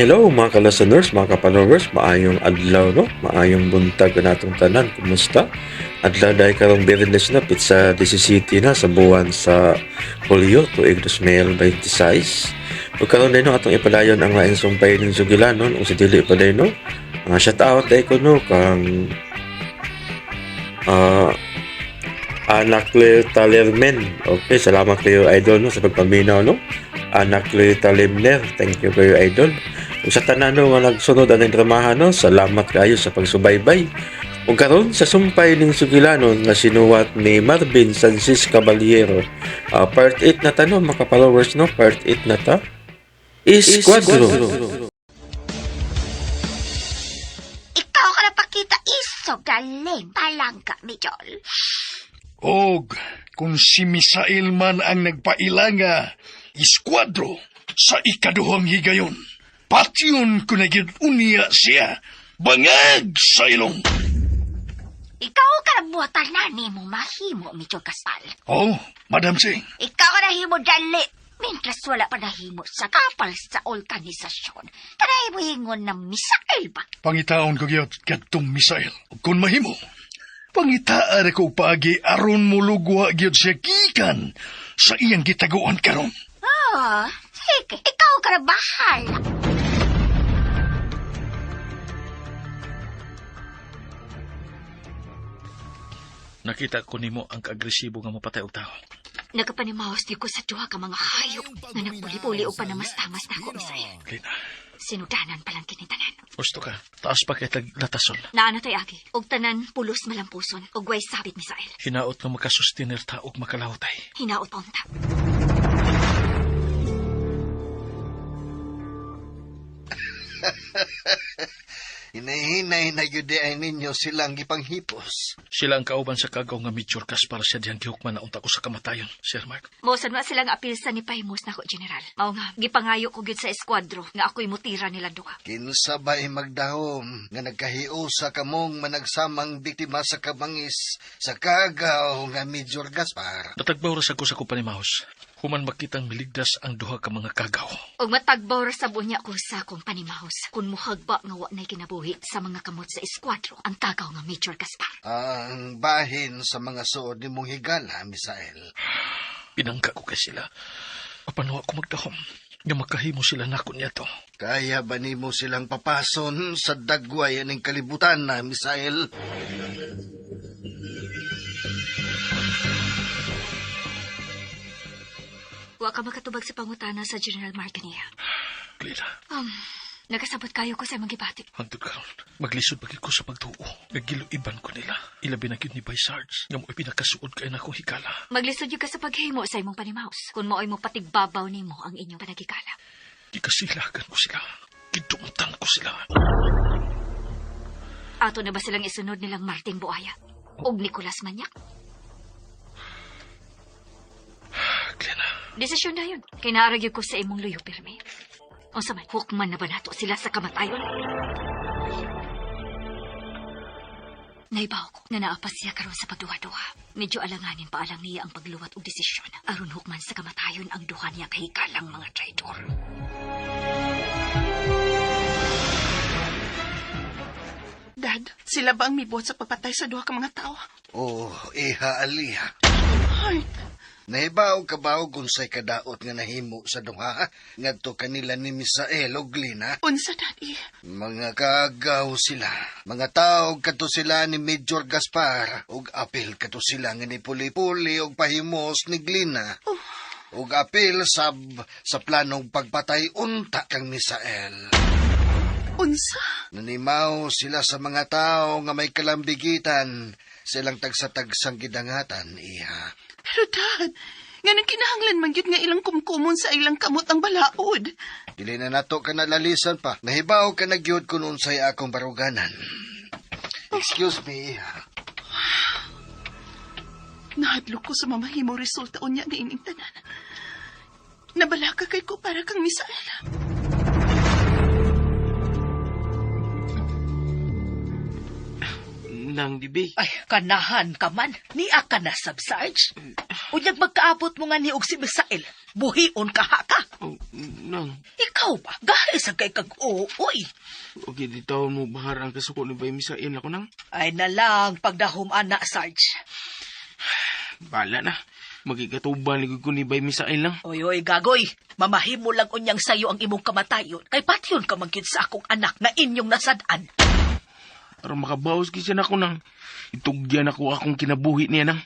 Hello mga ka-listeners, mga ka-followers, maayong adlaw, no? Maayong buntag natong tanan. Kumusta? Adlaw dahil karong Biyernes na, pitsa 17 na sa buwan sa Hulyo, tuig 2026. Ug karon din, no, atong ipadayon ang laing sumpay ning sugilanon ug sa dili pa day, no. Shout out day ko, no, kang Anak Claire Talermen. Okay, salamat kayo, idol, no, sa pagpaminaw, no. Anak Claire Talimner, thank you kayo, idol. Ug sa tanan, no, nga nagsunod aning dramahan, no, salamat kayo sa pagsubaybay. Ug karon sa sumpay ning sugilanon nga sinuwat ni Marvin Sanchez Caballero. Part 8 na ta, no, mga followers, no, part 8 na ta. Esquadro. Ikaw ka na pakita iso galing palangka, Mijol. Og kung si Misael man ang nagpailanga, iskuadro sa ikaduhang higayon. Patyon ko na gyud unya siya, bangag sa ilong. Ikaw ka na buhatan na ni mo mahimo, Mijol Gaspar. Oh, Madam Singh. Ikaw ka na himo dali. Mientras wala pa nahimo sa kapal sa organisasyon. Tanay mo hingon ng misael ba? Pangitaon ko gyud kadtong Misael. Ug kung mahimo, pangitaan ako og paagi aron mulugwa gyud siya gikan sa iyang gitaguan karon. Oh, sige. Ikaw ka na bahala. Nakita ko nimo ang kaagresibo nga mapatay og tao. Nagapanimawas di ko sa duha ka mga hayop nga nagpuli-puli og panamastamas nako, Misael. Lina, Sinudanan pa lang kini tanan. gusto ka. Taas pa kay taglatasol. Naa na tay agi. Og tanan pulos malampuson og way sabit, Misael. Hinaot nga makasustiner ta og makalawtay. Hinaot pa unta. Hinahinay na yun ay ninyo silang gipanghipos. Sila ang kauban sa kagaw nga Major Gaspar siya diyang gihukman na unta ko sa kamatayon, Sir Mark. Mosan wa silang apil sa ni Pahimos nako, General. Mao nga gipangayo ko gyud sa eskuadro nga ako'y mutira nila duha. Kinsa ba'y magdahom nga nagkahiusa kamong managsamang biktima sa kabangis sa kagaw nga Major Gaspar? Natagbaw ra sa ko sa panimaos. Human makitang miligdas ang duha ka mga kagaw. Og matagbaw ra sab unya ko sa akong panimahos kung muhagba nga wa nay kinabuhi sa mga kamot sa eskuadro ang kagaw nga Major Gaspar. Ang bahin sa mga suod nimong higala, Misael. Pinangka ko kay sila. Apan wa ko magdahom nga makahimo sila nako niya to. Kaya ba nimo silang papason sa dagway aning kalibutan na, Misael? Wa ka makatubag sa pangutana sa General Marcania. Lina, Nakasabot kayo ko sa imong gibati. Hangtod karon, maglisod pa gyud ko sa pagtuo. Nagiluiban ko nila. Ilabi na gyud ni Bay Sarge nga mo'y pinakasuod kay nakong higala. Maglisod gyud ka sa paghimo sa imong panimaos kung mao'y mo patigbabaw nimo ang inyong panagigala. Gikasilagan ko sila. Gidumtan ko sila. Ato na ba silang isunod nilang Martin Buaya ug Nicolas Manyak? Glena, Desisyon na yun. Kay naa ra gyud ko sa imong luyo pirmi. Unsa man, hukman na ba nato sila sa kamatayon? Naibaw ko na naapas siya karon sa pagduha-duha. Medyo alanganin pa alang niya ang pagluwat og desisyon. Aron hukman sa kamatayon ang duha niya kahikalang mga traidor. Dad, sila ba ang mibuhat sa pagpatay sa duha ka mga tao? Oh, iha Aliha. Heart, Nahibaw ka ba og unsay kadaot nga nahimo sa duha ngadto kanila ni Misael og Lina? Unsa, Daddy? Mga kagaw sila. Mga taog kato sila ni Major Gaspar ug apil kato sila nga ni Puli-puli og pahimos ni Glina. Ug apil sab sa planong pagpatay unta kang Misael. Unsa? Nanimaw sila sa mga tao nga may kalambigitan silang tagsa-tagsang gidangatan, iha. Pero Dad, nga nang kinahanglan man gyud nga ilang kumkumon sa ilang kamot ang balaod. Dili na nato ka nalalisan pa. Nahibaw ka na gyud kun unsay akong baruganan. Excuse me, iha. Nahadlok ko sa mamahimo resulta unya ni ining tanan. Nabalaka kay ko para kang Misael. Nang dibi. Ay, kanahan ka man. Niya ka na, Sab Sarge. Unyag magkaabot mo nga ni og si Misael. Buhion ka ha ka. Oh, nang, Ikaw ba? Gahi sa kay kag ooy. okay, di taon mo bahar ang kasuko ni Bay Misael ako nang. Ay na lang pagdahom ana, Sarge. Bala na. Magigatuban ni ko ni Bay Misael lang. Oy, oy, gagoy. Mamahimo lang unyang sayo ang imong kamatayon. Kay patyon ka man gyud sa akong anak na inyong nasad-an. Aron makabawas gyud siya nako nang. Itugyan ako akong kinabuhi niya nang.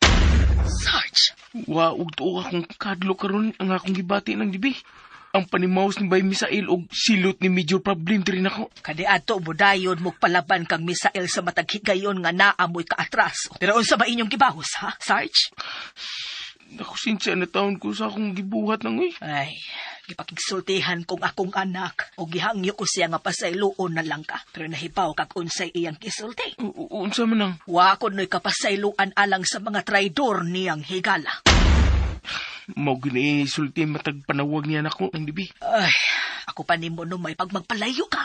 Sarge, Wa og tuo akong kadlo karon ang akong gibati ng dibi. Ang panimaws ni Bay Misael og silot ni Major Problem diri nako. kaniadto mo dayon palaban kang Misael sa matag higayon nga naamoy kaatras. Pero unsa ba inyong gibahos, ha, Sarge? Nakonsensya na taon ko sa akong gibuhat nang uy. Ay, gipakigsultihan kong akong anak o gihangyo ko siya nga pasayloon na lang ka. Pero nahibaw kag unsay iyang gisulti. Unsa man nang? Wa ko no'y kapasayloan alang sa mga traidor niyang higala. Mao gini sulti matag panawag niya nako ng dibi. Ay, ako pa nimo no may pagmagpalayo ka.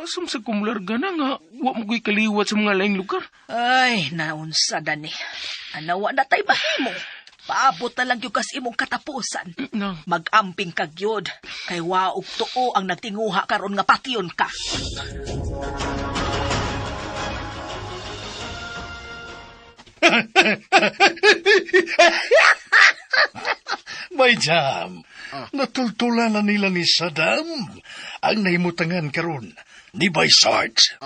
Asam sa kumularga na nga wa mo ko'y kaliwat sa mga laing lugar. Ay, naunsa dani. Anawa na tay mahimo. Paabot na lang yung kas imong katapusan. Nang, Mag-amping ka gyud. Kay waog tuo ang nagtinguha karon nga patyon ka. May jam. Natultulan na nila ni Saddam ang nahimutangan karon ni Bay Sarge.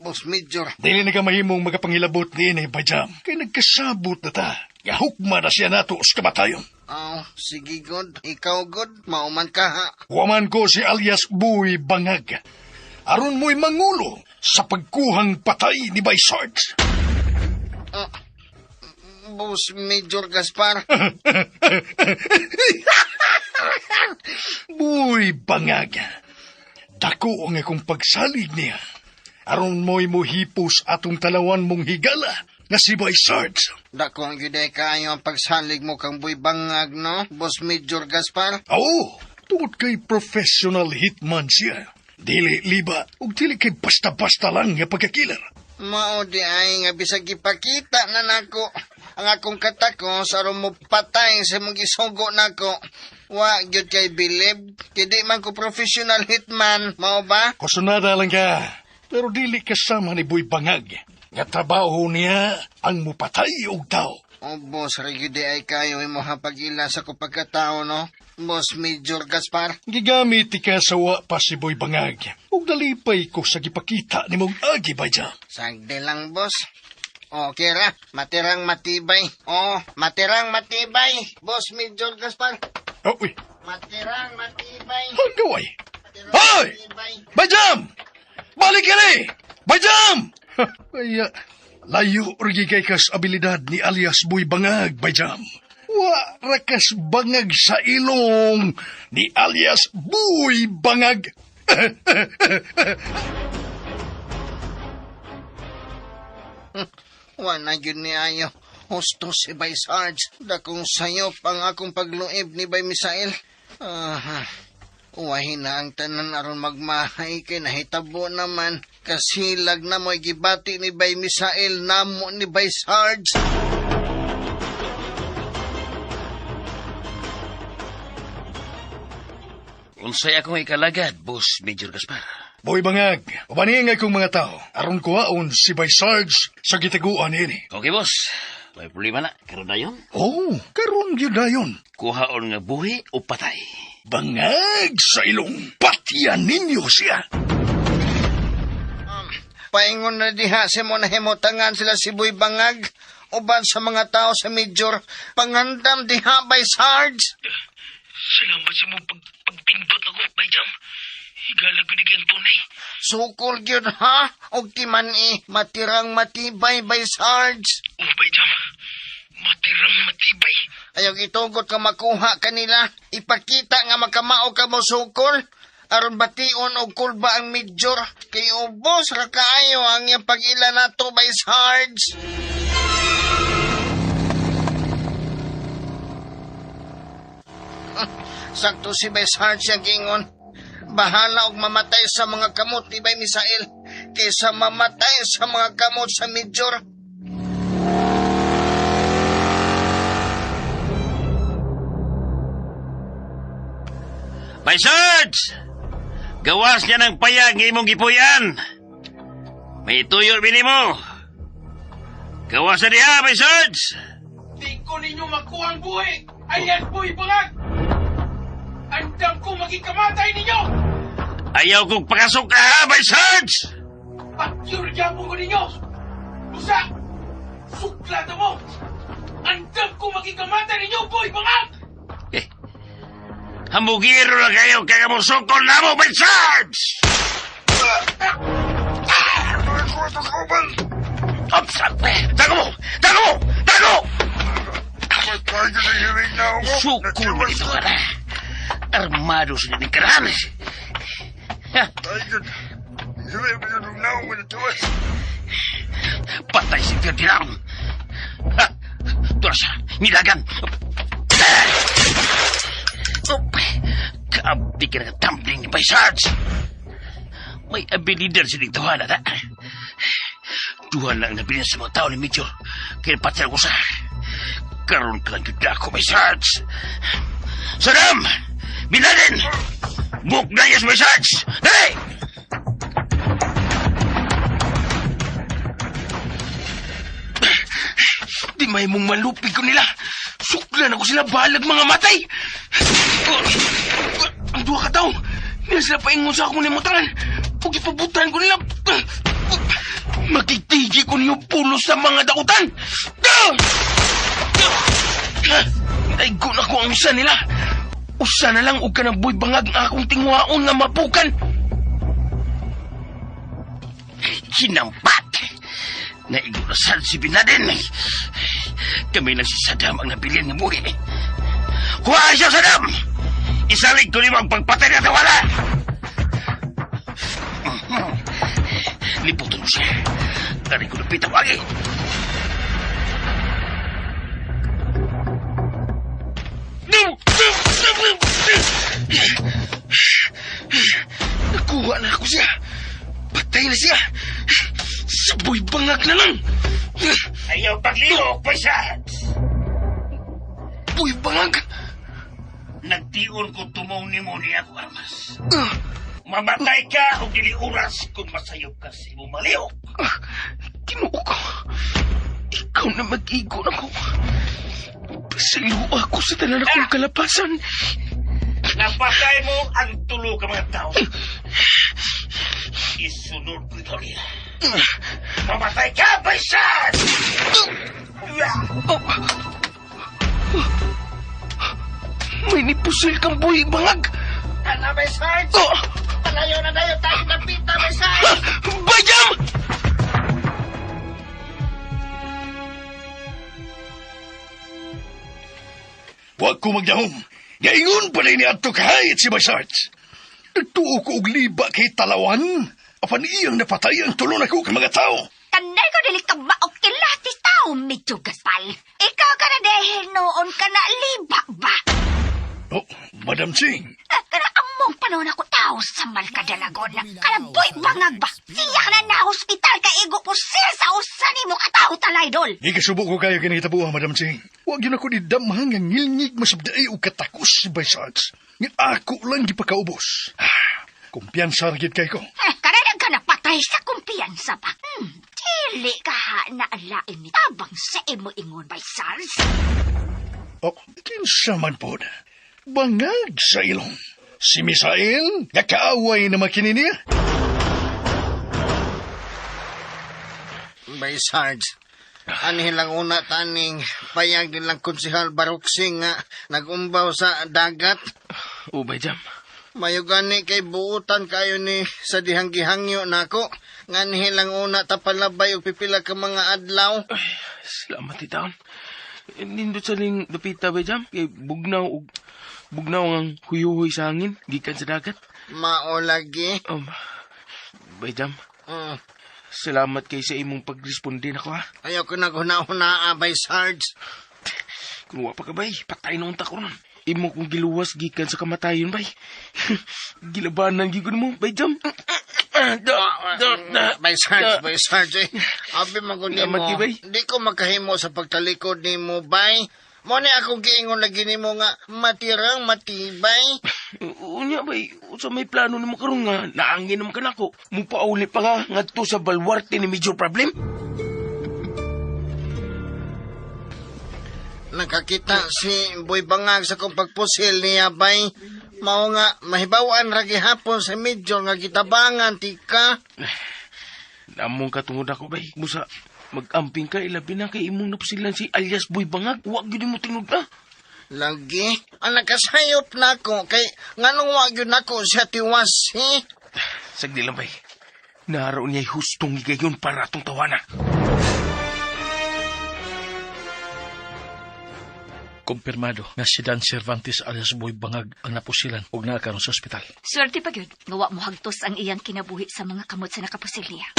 Boss Major, Dili na ka mahimong magapangilabot ni ini, Bay Jam. Kay nagkasabot na ta. Gahukma na siya nato sa kamatayon. oh, sige god, ikaw god, mauman ka ha. Waman ko si alias Buy Bangag. Aron mo'y mangulo sa pagkuhang patay ni Bay Sarge. Boss Major Gaspar, Buy Bangag. Dako ang akong pagsalig niya. Aron mo'y mohipos atong talawan mong higala nga si Bay Sarge. dako ang gyud ay kaayo ang pagsalig mo kang Buy Bangag, no? Boss Major Gaspar, Oo, tungod kay professional hitman siya. Dili liba ug dili kay basta-basta lang nga pagkakilar. mao di ay nga bisag gipakita na nako ang akong katakos aron mo patay sa mong gisugo nako. Wa gyud kay bilib, kay di man ko professional hitman, mao ba? Kusunada lang ka, pero dili kasama ni Boy Bangag. Nga trabaho niya ang mupatay og tao. O boss, ra gyud di ay kayo imo pag-ila sa ko pagkatao, no? Boss Major Gaspar, Gigamit ka sa wa pa si Boy Bangag. Ug nalipay ko sa gipakita ni mong agi ba dyan. sagdi lang, boss. Okay ra, matirang matibay. Oh, matirang matibay. Boss Major Gaspar, Oh, uy, matirang matibay. ang gaway. Matirang Hoy! matibay. Bajam! Balik ka ni! Bajam! Kaya, layo rigi kay kas abilidad ni alias Boy Bangag, Bajam. Wa rakas bangag sa ilong ni alias Boy Bangag. Wala gyud ni ayo. Husto si Bay Sarge. Dakong sayop ang akong pagluib ni Bay Misael. Ah, uwahin na ang tanan aron magmahay kay nahitabo naman. Kasilag na mo'y gibati ni Bay Misael namo ni Bay Sarge. Unsay akong ikalagad, Boss Major Gaspar. Boy Bangag, ubanin nga kong mga tao. Aron kuhaon si Bay Sarge sa gitaguan ini. Okay, boss. May problema na. Karon na yun. Oh, karon gyud dayon. Kuhaon nga buhi o patay. Bangag sa ilong. Patyan ninyo siya. Paingon na diha sa mo nahimutangan sila si Boy Bangag. Uban sa mga tao sa Major. Pangandam diha Bay Sarge. Salamat sa mong pagpindot ako, Bay Jam. Higala ko ni kayang tunay. Sukol gyud ha. Og timan-i matirang matibay Bay Sarge. Oh, Bay Jam. Matirang matibay. Ayaw itugot ka makuha kanila. Ipakita nga makamao ka mo sukol. Aron bation og kulba ang major. Kay ubos ra kaayo ang iyang pag-ila nato by Sarge. Sakto si Bay Sarge ang gingon. Bahala og mamatay sa mga kamot ni Bay Misael kaysa mamatay sa mga kamot sa major. Bay Sarge! Gawas niya ng payag ng imong gipuyan. May tuyo bini mo. Gawas na diha, Bay Sarge! Di ko ninyo makuha ang buhi! Ayan po, ibangag! Andam ko maging kamatay ninyo! Ayaw kong pakasok ka, ha, Bay Sarge! Patyur gyapon ko ninyo! Usa! Suklada mo! Andam ko maging kamatay ninyo, boy bangag! Eh, hamugiro na kayo kaya mo sukol na mo, Bay Sarge! Ops! Tago mo! Tago mo! Tago! Sukol mo dito ka na. Armado sila ni Karan. Ha? Patay si Ferdinand. Ha? Ito na siya. Nilagan. Oh, kaabdi ka ng tumbling ni Bay Sarge. May abilidad si dito, na ta. Duha lang nabilin sa mga tao ni Major. Kaya patay ko sa... Karoon ka lang yun ako, Bay Sarge. Saddam! Bin Laden! Buk na yes, Bay Sarge! Dali! Di may mong malupig ko nila. Suklan ako sila balag mga matay. Ang duha ka tawo. Nila sila paingon sa akong limutangan. Ug ipabutan ko nila. Makitigi ko niyo pulos sa mga dakutan. Naigo na ko ang usa nila. Usa na lang og kanang boy bangag ang akong tingwaon nga mapukan. Hinampat! Naigo na sad si Bin Laden. Kami lang si Saddam ang nabilin ng buhi. Kuha siya, Saddam! Isalig ko nimo ang pagpatay na tawala! Liputan mo siya. Dari ko lupit ang wagi. Nakuha na ako siya. Patay na siya. Sa boy bangag na lang. Ayaw paglihok, Paisat! Boy bangag. Nagtion ko tumong nimo ni ako armas. Mamatay ka o dili oras kung masayop ka sa imong malihok. Ginoo ko. Ikaw na mag-igo na ko. Pasaylo ako sa tanan akong kalapasan. Napatay mo ang tulo ka mga tao. Isunod ko ikaw niya. Mamatay ka, Paisat! May nipusil kang buhay bangag. Ana, Paisat! Oh! Palayo na tayo tayo napita, Paisat! Bayam! Wa ko magdahom. Gaingon pa ni adto kahayit si Baysarts. Nagtuo ko og liba kay Talawan. Apan iyang napatay ang tulo nako ka mga tao. Kanay ko dili ka maog kilatis tao, Medyo Gaspal. Ikaw ka na dahil noon ka na liba ba? Oh, Madam Ching. Kana among panahon ako tao sa Malkadalagon. Kana boy bangag ba? Siya na na hospital ka igo po siya sa usa nimo ka tao talaydol. Ikasubo ko kayo kinahitabuha, Madam Ching. Wa gyud ako nidamhan nga ngilngig masabdaay og katakos si Baysarts. Nga ako lang gipakaubos. Kumpiyansa ra gyud kay ko. Kana ka napatay sa kumpiyansa pa. Dili ka ha na alain ni tabang sa imo ingon by SARS. Oh, kinsa man pod. Bangag sa ilong. Si Misael, nga kaaway na makini niya. Bay Sarge, anhin lang una taning payag nilang konsihal Baruksing nga nagumbaw sa dagat. Ubay, Jam. Mayo gani kay buutan kayo ni sa dihang gihangyo nako. Nganhi lang una ta palabay og pipila ka mga adlaw. Ay, salamat itaon. Nindot sa ning dapita ba, Jam? Kay bugnaw og bugnaw ang huyuhoy sa hangin gikan sa dagat. Mao lagi. Bay, Jam. Salamat kay sa imong pagresponde nako, ha. Ayaw ko naghuna-huna, Bay Sarge. Kung wa pa ka, bay, patay na unta ko ron. Imo kong giluwas gikan sa kamatayon, bay. Gilabanan gyud mo, bay, Jam. Bay Sarge, Bay Sarge. Eh. Abi man ko nimo. Salamat, bay. Di ko makahimo sa pagtalikod nimo, bay. Mo ni ako giingon lagi nimo nga matirang matibay. Unya bay, unsa may plano nimo karon nga naangin naman kanako. Mupauli pa nga ngadto sa balwarte ni Major Problem. Nakakita si Boy Bangag sa kong pagpusil niya, bay. Mao nga, mahibawan ra gihapon sa medyo nga gitabangan, tika. Namong katungod ako bay. Busa magamping ka ilabi na kay imong napusilan si alias Boy Bangag. Wa gyud mo tinud na. Lagi, ang nakasayop na ako, kay nganong wa gyud nako siya tiwas, he? Sagdi lang bay. Naroon niya'y hustong higayon para atong tawana. Kumpirmado nga si Dan Cervantes alias Boy Bangag ang napusilan ug naa karon sa ospital. Swerte pa gyud nga wa mohagtos ang iyang kinabuhi sa mga kamot sa nakapusil niya.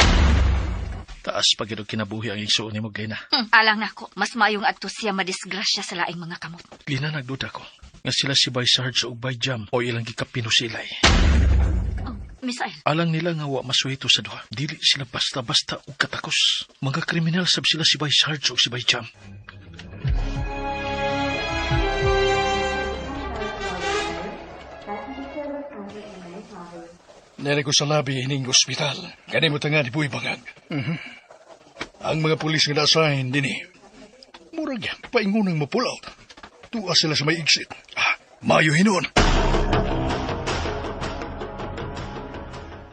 Taas pa gyud og kinabuhi ang igsuon nimo, Glina. Alang nako, mas maayong adto siya madisgrasya sa laing mga kamot. Glina, nagduda ko nga sila si Bay Sarge ug Bay Jam o ilang gikapinusilay. Oh, Misael, Alang nila nga wa masuhito sa duha. Dili sila basta-basta og katakos. Mga kriminal sab sila si Bay Sarge ug si Bay Jam. Nere ko sa labi ining ospital. Kani mo tanga ni Boy Bangag. Ang mga pulis nga na-assign dinhi. Murag paingunang ma-pull out. Tuwa sila sa may exit. Ah, mayo hinuon.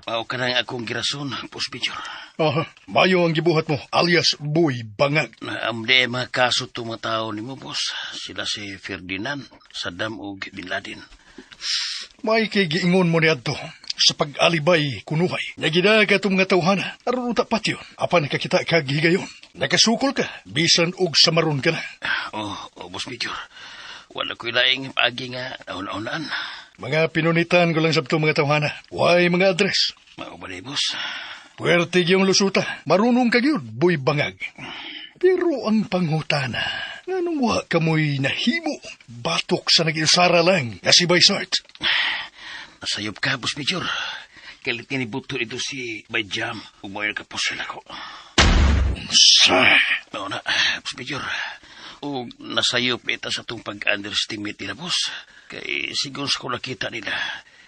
Mao ka nang akong girason, Boss Major. Aha, mayo ang gibuhat mo alias Boy Bangag. Naamde mga kaso tumatao nimo, boss. Sila si Ferdinand, Saddam ug Bin Laden. May kay giingon mo niadto sa pag-alibay kunuhay. Nagida ka itong mga tawhana. Aron uta patyon. Apan nakakita kag higayon. Nakasukol ka. Bisan og samaron ka na. Oh, oh, Boss Major. Wala ko'y laing agi nga nauna-unaan. Mga pinunitan ko lang sa itong mga tawhana. Way mga address. Mao ba ni, boss? Puwerte yung lusuta. Marunong ka gyud, Boy Bangag. Pero ang panghutana, nganong wa kamoy nahimo? Batok sa nag-isara lang, nga si Baysart. Nasayop ka, Boss Major. Kalit nga ni Buto ito si Bay Jam. Umoy ka pusil ako. Sa... Mao na, Boss Major. O nasayop ita sa itong pag-underestimate nila, boss. Kay sigur sa ko nakita nila,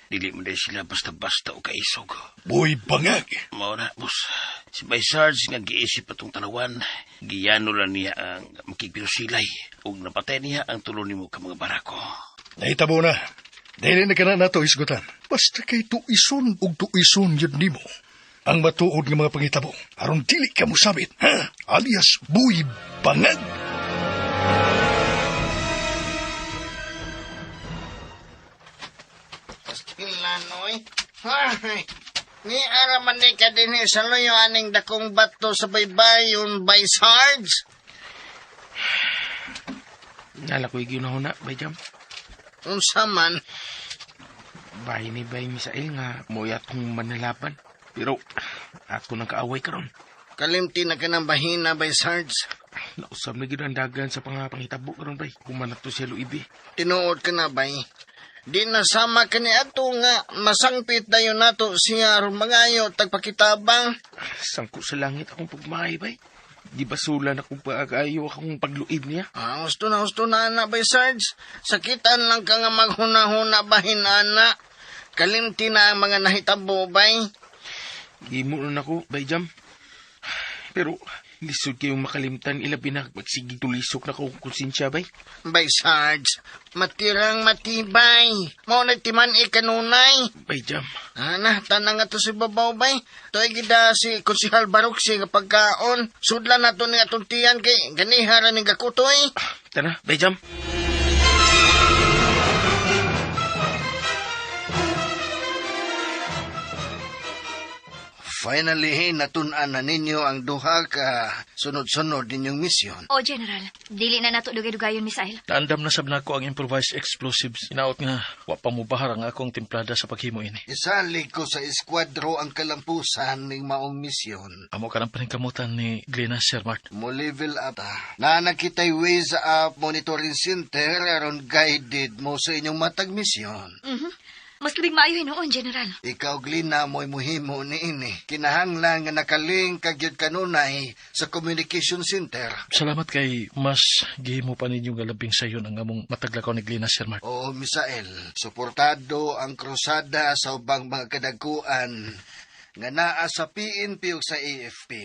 dili mo din sila basta-basta o kaisog. Boy Bangag. Mao na, boss. Si Bay Sarge nga giisip atong tanawan, giyano lang niya ang makigpinusilay ug napatay niya ang tulo nimo ka mga barako. Nahitabo na. Dili na ka na nato isgutan. Basta kay tuison ug tuison yun nimo. Ang matuod nga mga pangitabo, aron dili ka mosabit, ha? Alias Boy Bangag. Pastilan, oy. Ay, ni ara man ni ka dinhi sa luyo aning dakong bato sa baybayon by Sarge. Nala ko'y ginahuna, Bay Jam. Unsa man, Bay ni Bay Misael nga mo'y atong manalaban. Pero ako nang kaaway karon. kalimti na ka ng bahina by Sarge. Nausab na gyud ang dagan sa pangitabo karon bay. Human na to siya luibi. Tinuod ka na bay. Di na sama ka ni ato nga masangpit dayon nato siya aron mangayo tagpakitabang. Sangko sa langit akong pagmahay bay. Di basulan akong pag-ayo akong pagluib niya. Ah, husto na ana bay Sarge. Sakitan lang ka nga maghuna-huna bahin ana. Kalimti na ang mga nahitabo bay. Gimo nun ako, Bay Jam. Pero lisod kayong makalimtan ilabi na magsige tulisok na kong konsensya bay. Bay Sarge, matirang matibay. Mao na timan ikanunay. Bay Jam, Ana, tanang nga to si Babaw bay. To'y gida si Konsihal Baruksi nga pagkaon. Sudlan na to ni atong tiyan kay ganihara ni gakutoy. tara, Bay Jam. Finally, natun-an na ninyo ang duha ka sunod-sunod ninyong misyon. O General, dili na nato dugay-dugayon, Misael. Naandam na sab nako ang improvised explosives. Inaot nga wa pa mubahar ang akong timplada sa paghimo ini. Isalig ko sa eskwadro ang kalampusan ning maong misyon. Amo ka ng paningkamutan ni Glina Sir Mart. Mo level up ta. Na nakita'y ways up monitoring center aron guided mo sa inyong matag misyon. Mas labing maayo hinuon, General. Ikaw, Glina, mo'y muhimo niini. Kinahanglan nga nakalink ka gyud kanunay sa communication center. Salamat kay mas gihimo pa ninyo nga labing sayon ang among mataglakaw ni Glina, Sir Mark. Oo, Misael, suportado ang krusada sa ubang mga kadaguan nga naa sa PNP ug sa AFP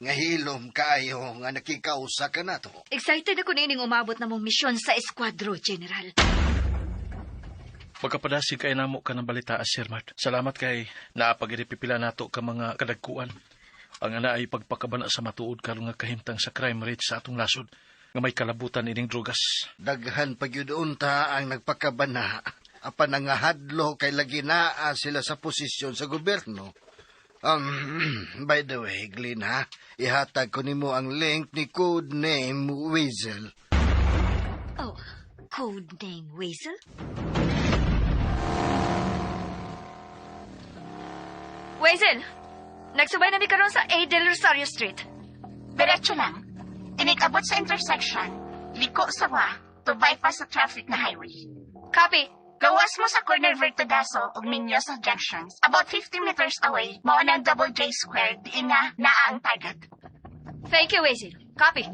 nga hilom kaayo nga nakikausa ka nato. Excited ako niining umabot na mong misyon sa eskwatro, General. Pagkapadasig kay namo ka ng balita, Sir Mark. Salamat kay naapagiripipila nato ka mga kadagkuan. Ang ana ay pagpakabana sa matuod karon nga kahimtang sa crime rate sa atong nasod nga may kalabutan ining drugas. Daghan pa gyud unta ang nagpakabana apan ang hadlo kay lagi naa sila sa posisyon sa gobyerno. By the way, Glina, ihatag ko nimo ang link ni codename Weasel. Oh, codename Weasel? Weasel, nagsubay na mi karon sa A. Del Rosario Street. Diretso lang. Inikabot sa intersection. Liko sa wa to bypass sa traffic na highway. Copy. Gawas mo sa corner Vertagaso ug Miñosa Junctions. About 50 meters away, mao na ang Double J Square, diin na naa ang target. Thank you, Weasel. Copy.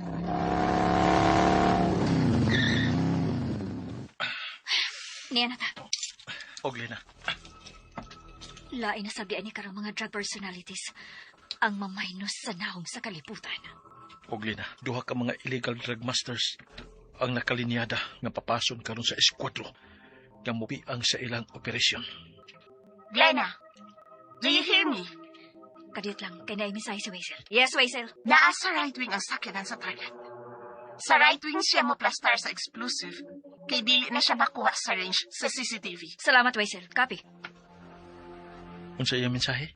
Niya na ta. O Glina, Lain na sabian ni karang mga drug personalities ang mamaynos sa naong sa kalibutan. o Glina, duha ka mga illegal drug masters ang nakalinyada nga papason karon sa eskwatro nga mupiang sa ilang operasyon. Glenna, do you hear me? Kadiyot lang, kay naimisahe si Weasel. Yes, Weasel. Naa sa right wing ang sakyanan sa target. Sa right wing siya mo plastar sa explosive, kay dili na siya makuha sa range sa CCTV. Salamat, Weasel. Copy. Unsa iyang mensahe?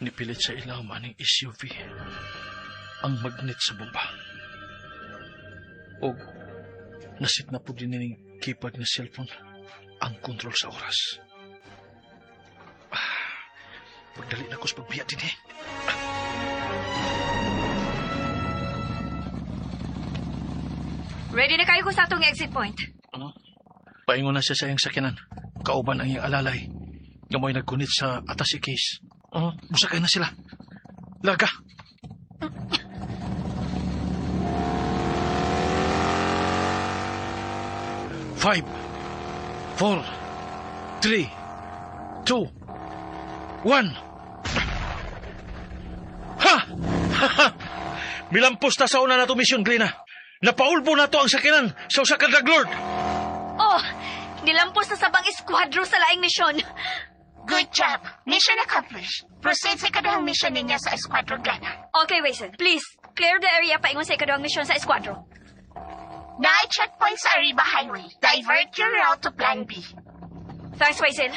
Nipilit sa ilawom aning SUV ang magnet sa bomba. Og nasit na po din ning keypad nga cellphone ang kontrol sa oras. Pagdali na ko sa pagbiya din eh. Ready na kayo ko sa atong exit point. Ano? Paingon na siya sa iyang sakyanan. Kauban ang iyang alalay. Nga mo'y nagkunit sa atas case. Oh, musakay na sila. Laga! Five, four, three, two, one. Ha! Ha! Ha! Milampos ta sa una na to mission, Glina. Napaulbo na to ang sakyanan sa usa ka drug lord. Oh, nilampos na sabang eskwatro sa laing misyon. Good job! Mission accomplished. Proceed sa ikaduhang mission ninyo sa Esquadro Glenna. Okay, Weasel. Please, clear the area paingon sa ikaduhang misyon sa eskwatro. Naay checkpoint sa Arriba Highway. Divert your route to Plan B. Thanks, Weasel.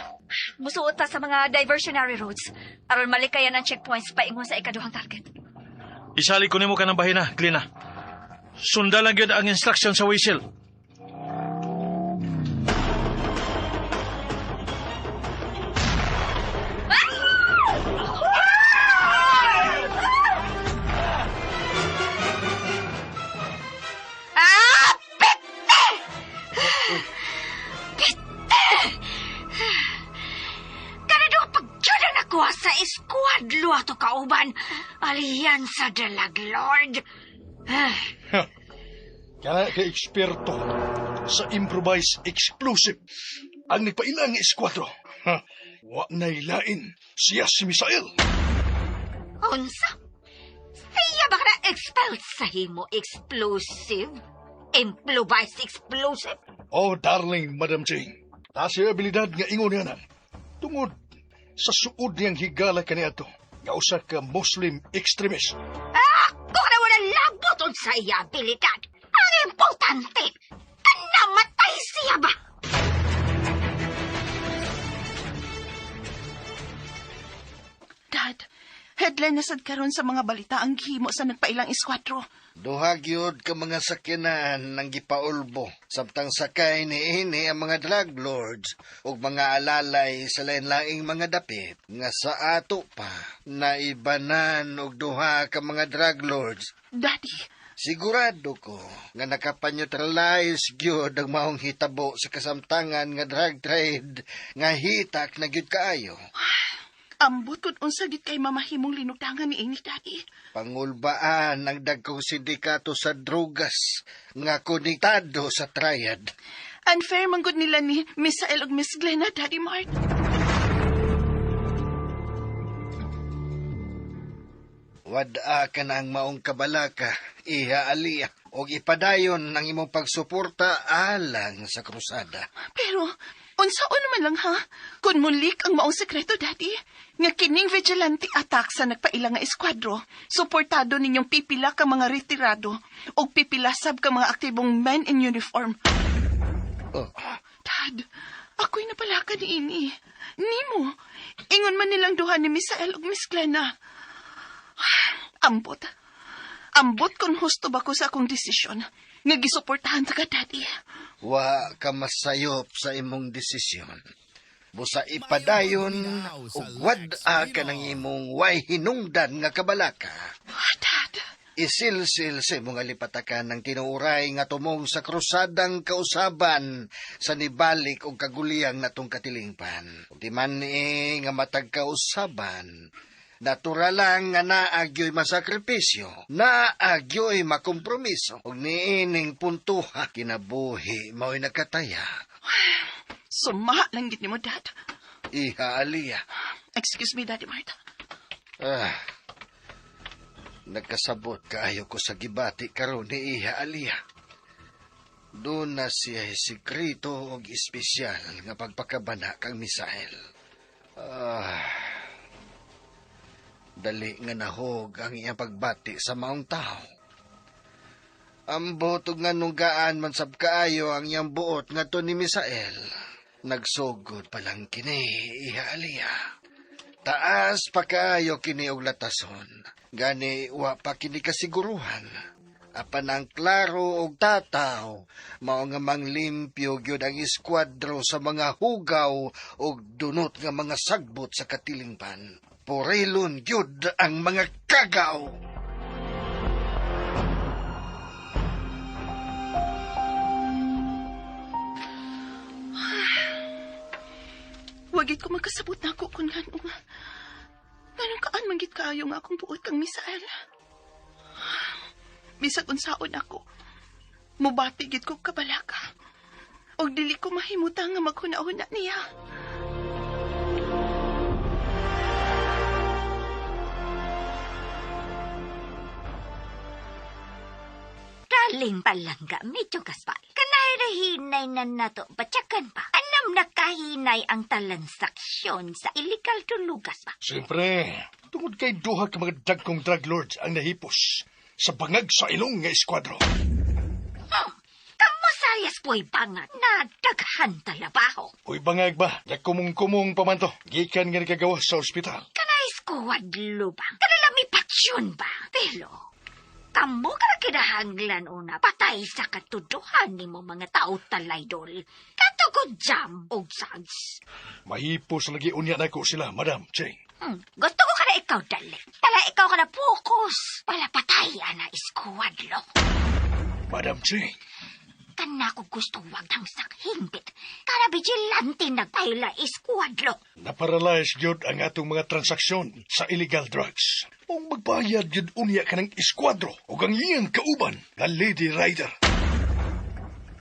Musuot ta sa mga diversionary roads. Aron malikayan ang checkpoints paingon sa ikaduhang target. Isali ko nimo kanang bahina, Glina. Sundan lang gyud ang instruction sa whistle. Ah! Pete! Pete! Kanado pagdyod ang nakuha sa eskwatro ato kauban. Alyansa de la Lord. Kana kay eksperto sa improvised explosive ang nagpailang eskwatro. Ha, wa nailain siya si Misael. Unsa? Siya ba ka na expelled sa himo explosive? Improvised explosive? Oh, darling Madam Jane, taas yung abilidad nga ingon niya nan. Tungod sa suod niyang higala kaniadto, nga usa ka Muslim extremist. Ako na wala labot sa iya abilidad. Ang importante, kanamatay siya ba? Dad, headline na sad karon sa mga balita ang gihimo sa nagpailang eskwatro. Duha gyud ka mga sakyanan ang gipaulbo samtang sakay niini ang mga drug lords ug mga alalay sa lain-laing mga dapit nga sa ato pa naibanan og duha ka mga drug lords. Daddy, Sigurado ko nga nakapaneutralize gyud ang maong hitabo sa kasamtangan nga drug trade nga hitak na gyud kaayo. Ambot kung unsa gid kay mamahimong linugdangan ni ini, Daddy. Pangulbaan ang dagkong sindikato sa drogas nga konektado sa triad. Unfair man gud nila ni Misael ug Miss Glenna, Daddy Mart. Wad-a ka na ang maong kabalaka, iha Aliya, og ipadayon ang imong pagsuporta alang sa krusada. Pero, unsaon naman lang ha? Kung mulik ang maong sekreto, Daddy, nga kining vigilante attack sa nagpaila nga eskuadro, suportado ninyong pipila ka mga retirado o pipila sab ka mga aktibong men in uniform. Oh. Dad, ako'y napalaka ni ini. Nimo, ingon man nilang duha ni Misael ug Miss Glenna. Ambot. Ambot kung husto ba ko sa akong desisyon nga gisuportahan ta ka, Daddy. Wa ka masayop sa imong desisyon. Busa ipadayon ug wad-a ka ng imong way hinungdan nga kabalaka. Dad. Isilsil sa imong alipatakan ng tinuuray nga tumong sa krusadang kausaban sa nibalik og kaguliyang natong katilingpan. Ug di man nga matag kausaban, natural lang nga naagyo'y masakripisyo, naagyo'y makompromiso. Ug niining puntuha, kinabuhi mao'y nakataya. Suma lang gid nimo, Dad. Iha, Aliya. Excuse me, Daddy Marta. Ah, nagkasabot kaayo ko sa gibati karon ni Iha Aliya. Doon na siya sikreto og espesyal nga pagpakabana kang Misael. Ah, dali nga nahog ang iyang pagbati sa maong tao. Ambot og nganong gaan man sab kaayo ang iyang buot ngadto ni Misael. Nagsugod pa lang kini, Iha Aliya. Taas pa kaayo kini og latason. Gani wa pa kini kasiguruhan. Apan ang klaro og tataw, mao nga manglimpyo gyud ang eskuadro sa mga hugaw og dunot nga mga sagbot sa katilingpan. Purilon gyud ang mga kagaw. Wagit ko magkasabot na ako kung nganong kaan manggit kaayo nga akong buot kang Misael. Bisag unsaon ako, mubati gid ko kabalaka. Og dili ko mahimutang nga maghuna-huna niya. Darling palangga, medyo kaspal. Kanay-hinay na nato, batyakan pa. Alam na kahinay ang talansaksyon sa illegal tulugas pa. Siyempre, tungod kay duha ka mga dagkong drug lords ang nahipos sa bangag sa ilong nga eskuadro. Kamusayas po'y bangag na daghan talabaho. Uy, bangag ba? Nagkumong-kumong pa man to. Gikan nga nagagawa sa ospital. Kanay eskuadlo ba? Kanalami patsyon ba? Pero, kamo ka na kinahanglan una, patay sa katuduhan ni mo mga tao talaydol. Katugod jam og sags. Mahipos lagi unya nako sila, Madam Cheng. Gusto ko ka na ikaw, dali. Pala ikaw ka na focus. Pala patay, ana, eskuadlo. Madam Cheng. Kana ko gusto wag ang sakhimpit. Kana vigilante nagpahila eskuadlo. Naparalyze gyud ang atong mga transaksyon sa illegal drugs. Kung magbayad gyud unya ka ng eskuadro o ang iyang kauban na Lady Rider.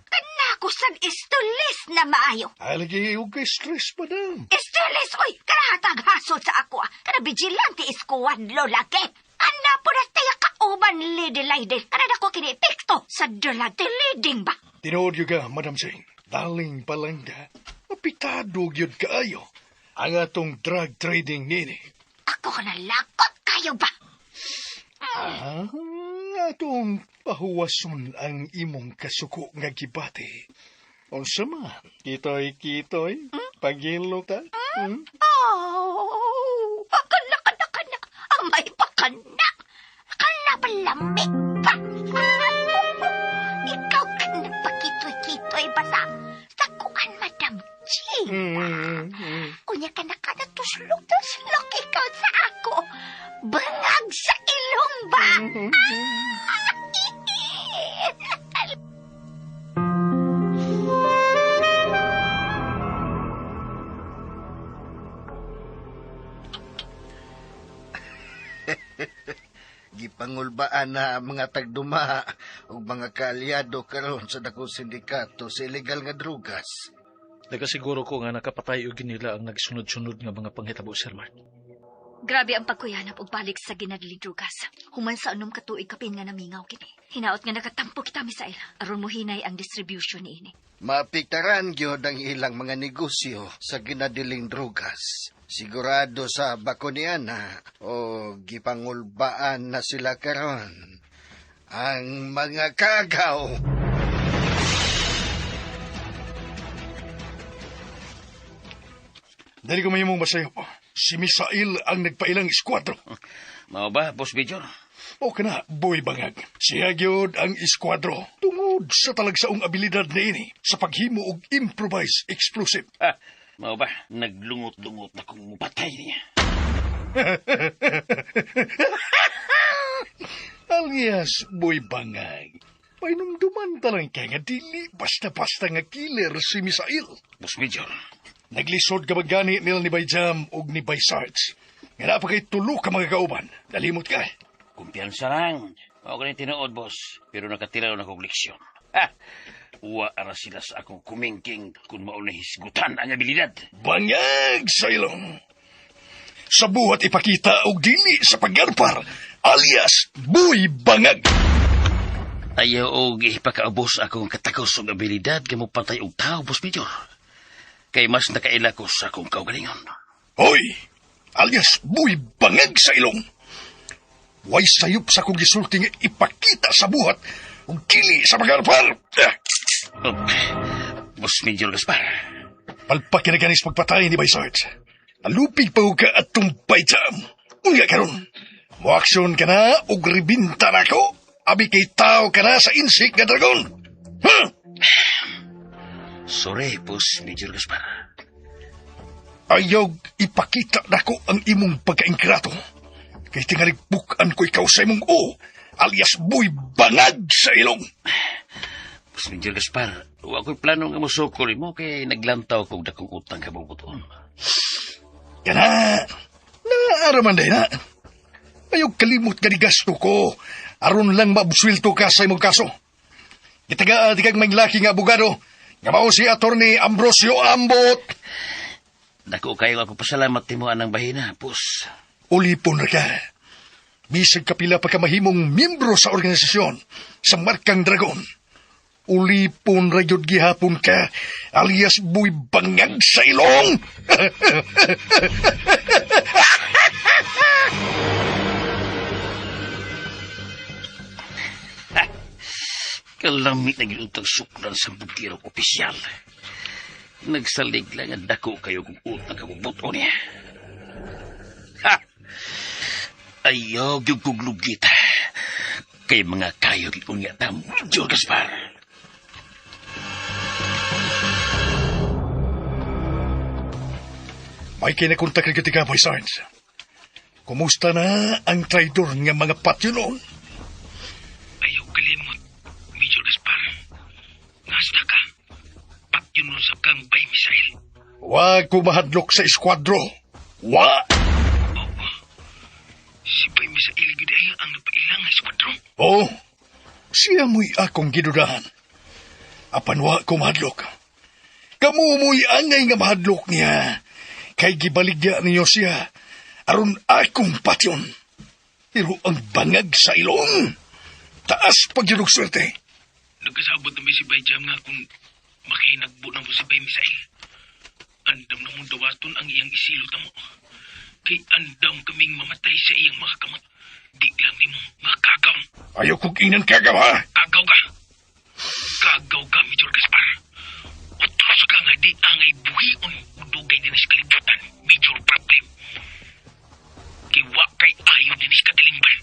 Kana ko san istulis na maayo. Alagi og kay stress, madam. Istulis, oy! Kanahatag hasod sa ako. Kana vigilante eskuadlo laki. Ana po na tayo kauban, Lady Rider. Kana dako kini epekto sa dalag leading ba? Tinuod yun ka, Madam Cheng. Daling palangga. Mapitado gyud kaayo ang atong drug trading nini. Ako ka na lakot kayo ba? Ah, atong pahuwason ang imong kasuko nga gibati. Unsa man, kitoy-kitoy, pagilo ta. Oh, kana, kana, kana. Amay pa kana. Kana palamig pa. Ikaw ka na pakitoy-kitoy basta. Sa kuan, Madam Ching. Unya ka na ka na tuslok-tuslok ikaw sa ako. Bangag sa ilong ba? Gipangulbaan na ang mga tagduma ug mga kaalyado karon sa dakong sindikato sa ilegal nga drugas. Nagasiguro ko nga nakapatay og nila ang nagsunod-sunod nga mga panghitabo, Sir Mark. Grabe ang pagkuyanap og balik sa ginadling drugas. Human sa unom ka tuig kapin nga namingaw kini. Hinaot nga nakatampo kita, Misael. Aron mo hinay ang distribution niini. Maapektaran gyud ang ilang mga negosyo sa ginadiling drugas. Sigurado sa bako niana o gipangulbaan na sila karon. Ang mga kagaw. Dali ko mahimong masayop. Si Misael ang nagpailang eskuadro. Mao ba, Boss Major? O kana, Boy Bangag. Siya gyud ang eskuadro. Tungod sa talagsaong abilidad niini sa paghimo og improvised explosive. Ah, mao ba, naglungot-lungot na kong mupatay niya. Alias, Boy Bangag. Painumduman talang ka nga dili basta-basta nga killer si Misael. Boss Major, Naglisod ka gani nila ni Bayjam og ni Bay Sarge. Nga naa pa kay tulo ka mga kauban. Nalimot ka. Kumpiyansa lang. Mao gani tinuod, boss. Pero nakatira na kong leksyon. Ha! Uwa ara sila sa akong kumingking kung mao na hisgutan ang abilidad. Bangag sa ilong. Sa buhat ipakita og dili sa paggarpar, alias Boy Bangag. Ayaw og ipakaubos akong katakos og abilidad kay mopatay og tao, Boss Major. Kay mas nakaila ko sa akong kaugalingon. Hoy! Alias Boy Bangag sa ilong. Way sayop sa akong gisulti nga ipakita sa buhat og dili sa paggarpar. Ah, Oh, Boss Major Gaspar. Palpak na ganis pagpatay ni Bay Sarge. Nalupig pa ka at tumpay jam. Unya karon. Moaksyon ka na og ribinta na ko. Abi kay tao ka na sa insik nga dragon. Huh? Sorry, Boss Major Gaspar. Ayaw ipakita nako ang imong pagkaingrato. Kay tingalig bukan ko ikaw sa imong o, alias Boy Bangag sa ilong. Boss Major Gaspar, wa ko'y plano nga mosukol mo kay naglantaw kog dakong utang ka bubuton. Kana, naaraman day na. Ayaw kalimot ka ni gasto ko. Aron lang mabuswelto ka sa imong kaso. Gitagaan di kag may laki nga abogado. Nga mao si Attorney Ambrosio Ambot. Dako kayo ako pasalamat nimo anang bahina, boss. Ulipon ra ka. Bisag kapila pa ka mahimong miyembro sa organisasyon sa Markang Dragon. Ulipon ra gyud gihapon ka, alias Boy Bangag sa ilong. Kalamit na gyud utang sukdan sa bugirong opisyal. Nagsalig lang ang dako kayo kung utang kabubuto niya. Ha! Ayaw gyud kog lugit. Kay mga kayo gyud unya ta, Major Gaspar. May kinakontak na kita, Boy Sarge. Kumusta na ang traidor nga mga patyo noon? Ayaw kalimot, Major Gaspar. Nasta ka. Patyon mo sa kang Bay Misael. Wa ko mahadlok sa eskuadro. Wa! Si Bay Misael gid ay ang napailang nga eskuadro. Oo. Siya mo'y akong gidudahan. Apan wa ko mahadlok. Kamu mo'y angay nga mahadlok niya. Kay gibaligya ninyo siya aron akong patyon. Pero ang bangag sa ilong, taas pag yun og swerte. Nagkasabot na may si Bay Jam nga kung makinagbo na mo si Bay Misael. Andam na mong dawaton ang iyang isilot mo. Kay andam kaming mamatay sa iyang mga kamot. Di lang nimo makagaw. Ayaw kong inan kagaw, ha? Kagaw ka. Kagaw ka, Major Gaspar. Utros ka nga di angay buhion dugay din sa kalibutan. Major problem. Kay wa kay ayo din sa katalimban.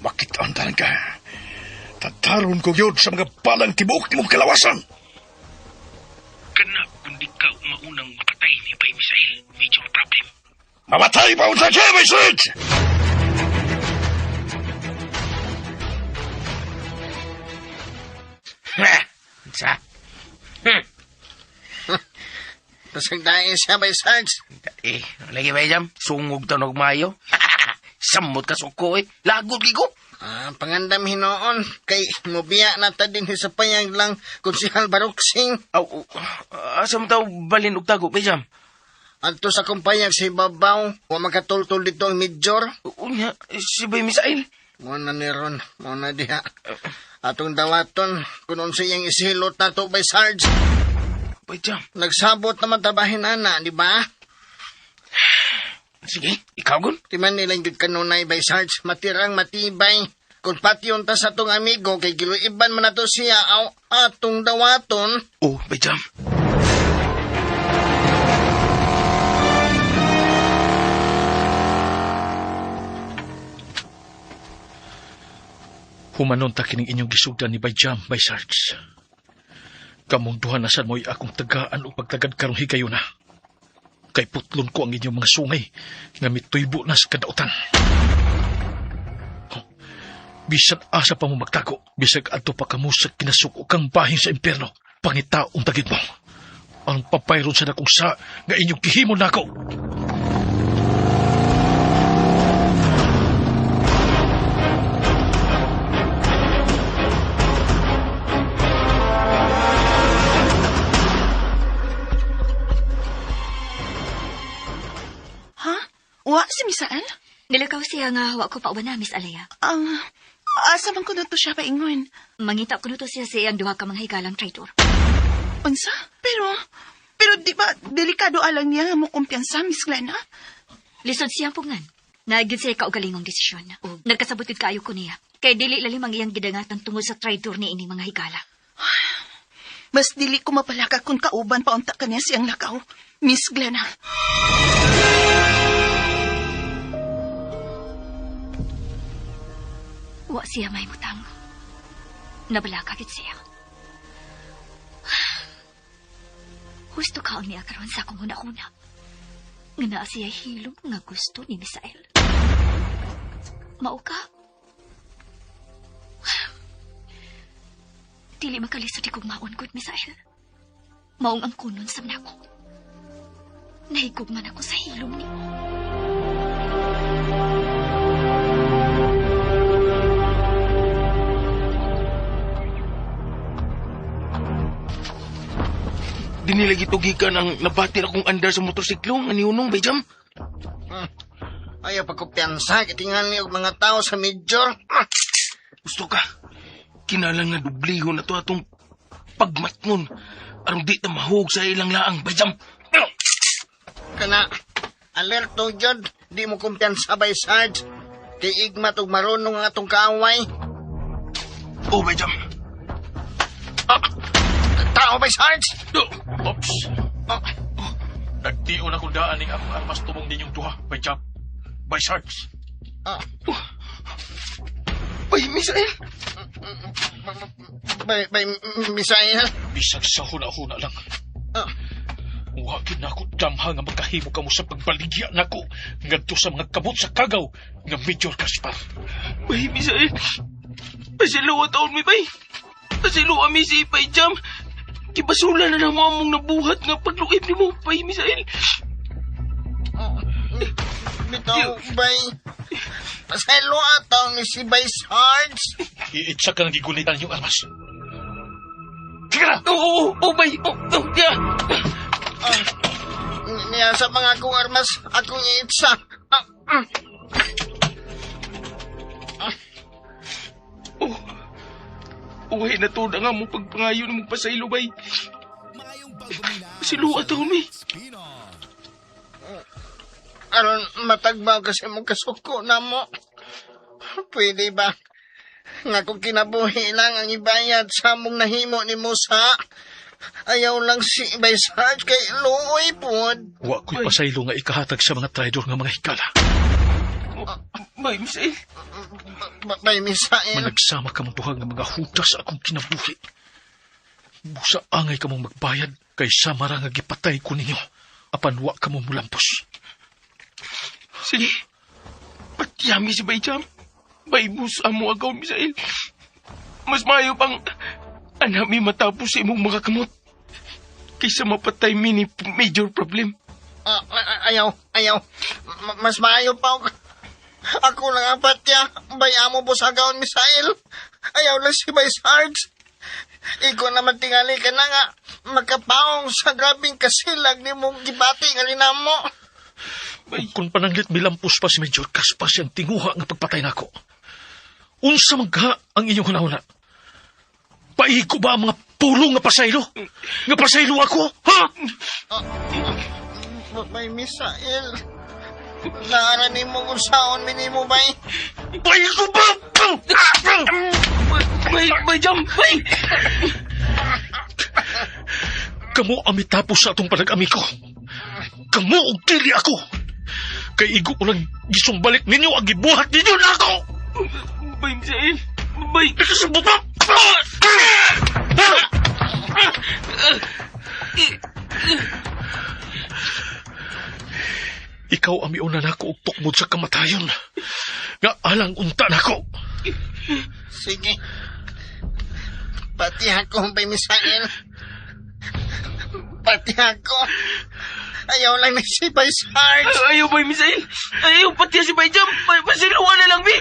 Makitaan tanan ka. Tataron ko yun sa mga balang tibuok nimong kalawasan. Kana kung di ka maunang mapatay ni Bay Misael, major problem. Mamatay pa unsa ka, Bay Sarge! Ha! Sa? Pasang dain siya, Bay Sarge. Eh, lagi ba jam? Sungog tanog mayo. Samot ka suko eh. Lagot gigo. Ah, pangandam hinoon kay mobiya na ta din sa payag lang konsihal Baruksing. Aw, asa mo taw balin og tago, Bay Jam? Adto sa akong payag sa ibabaw, wa makatultol dito ang major. Unya, si Bay Misael. Mo na ni Ron, mo na diha. Atong dawaton, kung unsa iyang isilot nato by Sarge. Bay Jam. Nagsabot naman tabahin ana, di ba? Sige, ikaw gun. Timan nila yung kanunay by Sarge, matirang matibay. Kung patyon ta sa atong amigo, kay giluiban man nato siya, aw, atong dawaton. Oh, Bay Jam. Humanon ta kining inyong gisugdan ni Bay Jam, Bay Sarge. Kamong duha na sad mo'y akong tagaan o pagtagad karong higayuna. Kay putlon ko ang inyong mga sungay nga mituybo na sa kadautan. Oh, bisan asa pa mo magtago, bisag adto pa kamo sa kinasuko kang bahin sa impyerno, pangitaong tagid mo. Ang papayron sa dakong sa nga inyong gihimo nako. Ha? Wa si Misael? Nilakaw siya nga wa ko pauban na, Miss Alea. Ang asa man ko na to siya paingon. Mangita ko to siya sa iyang duha ka mga higalang traitor. Unsa? Pero di ba delikado alang niya nga mo kumpiyansa, Miss Glenna? Lisod siyang pugngan. Naagid siya kaugalingong desisyon. O nagkasabot gid kaayo ko niya. Kay dili lalim ang iyang gidangatan tungod sa traitor ni ini mga higala. Mas dili ko mapalaka kung kauban pa unta kaniya siyang lakaw, Miss Glenna. Wa siya may mutang. Nabalaka gid siya. Husto ka ang niya karon sa akong huna-huna. Nga naa siya hilom nga gusto ni Misael. Mao ka. Dili makalisod ikugmaon gud, Misael. Maong ang kunon sa nako. Nahigugman ako sa hilom nimo. Dinilagi tugikan ang nabati akong andar sa motorsiklo nga niunong, Bay Jam. Ayaw pagkumpiyansa, kitingan niyo mga tao sa major. Ah, Gusto ka. Kinalang nga dubliho na to atong pagmatngon. Aron di ta mahug sa ilang laang, Bay Jam. Kana, alerto jud, di mo kumpiyansa by Sarge. Kay igmat og marunong ang atong kaaway. Oh, Bay Jam. Ah, tao by Sarge! Oh, Ops! Nagtion ako daan ning akong armas tumong ninyong duha, Bay Jam. Bay Sarge. Ah, Bay, Misael. Bay, Misael. Bisag sa huna-huna lang. Ah. Wa gyud nako damha nga makahimo kamo sa pagbaligya nako ngadto sa mga kamot sa kagaw nga Major Gaspar. Bay, Misael. Pasiluwa taon mi, bay. Pasiluwa mi si Bay Jam. Gibasula na lang mo among nabuhat nga pagluib ni mo, Bay Misael. Bitaw, bay. Pasaylo ataw ni si Bay Sarge. Iitsa ka ng gigulitan yung armas. Sige na! Oo, oo, oo, bay. Oh, oh, yeah. Ah, niya sa mga akong armas, akong iitsa. Ah, Oh. Uy, natuda nga mo pagpangayo ng magpasaylo, bay. Pasiluwa taon mi. Aron matagbaw kasi mo kasuko na mo. Pwede ba? Nga kung kinabuhi lang ang ibayad sa among nahimo ni Musa. Ayaw lang si Bay Sarge kay luoy pod. Wa ko'y pasaylo nga ikahatag sa mga traidor nga mga higala. Bay, Misael. Bay Misael. Managsama ka mong duha nga mga hudas sa akong kinabuhi. Busa angay ka mong magbayad kay samara nga gipatay ko ninyo. Apan wa ka mo mulampos. Sige. Patyami si Bay Jam. Bay, busa mo agaw, Misael. Mas maayo pang anami matapos sa imong mga kamot. Kaysa mapatay mi ni major problem. Ah, ayaw, ayaw. Mas maayo pa og Ako lang ang patya. Bay amo po sa gaon, Misael. Ayaw lang si Bay Sarge. Ikaw naman tingali ka na nga. Makapaong sa grabing kasilag ni mong gibati nga linamo. Kung pananglit milampos pa si Major Gaspar siyang tinguha nga pagpatay nako. Unsa man ka ang inyong hunahuna? Paigo ba ang mga pulong nga pasaylo? Nga pasaylo ako, ha? Bay Misael. Naara ni mo kung saon minimo, bay. Paigo ba? Bay, Bay Jam, bay! Kamo ang mitapos sa atong panag-amiko. Kamo og dili ako. Kay igo ko lang gisumbalik ninyo ang gibuhat ninyo na ako. Bay, Misael! Bay! Nakasabot ba? Ikaw ang miuna nako og tukmod sa kamatayon. Nga alang unta nako. Sige. Pati ako, Bay Misael. Pati ako. Ayaw lang na si Bay Sarge. Ayaw, Bay Misael! Ayaw, pati si Bay Jam! Bay, pasiluan na lang, bay!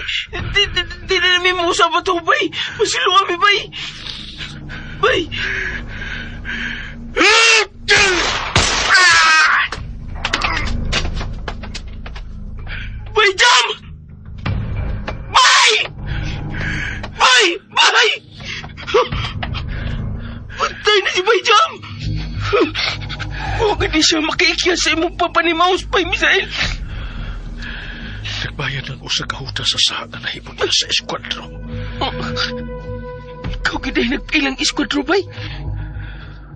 Di na namin mausap ito, bay! Pasiluan mi, bay! Bay! Bay Jam! Bay! Bay! Bay! Patay na si Bay Jam! Huwag hindi siya makiikya sa imong papa ni Mouse, Bay Misael! Nagbayad ng usa ka huta sa saha nga nahimo niya sa eskwatro. Ikaw giday nagpilang eskwatro, bay?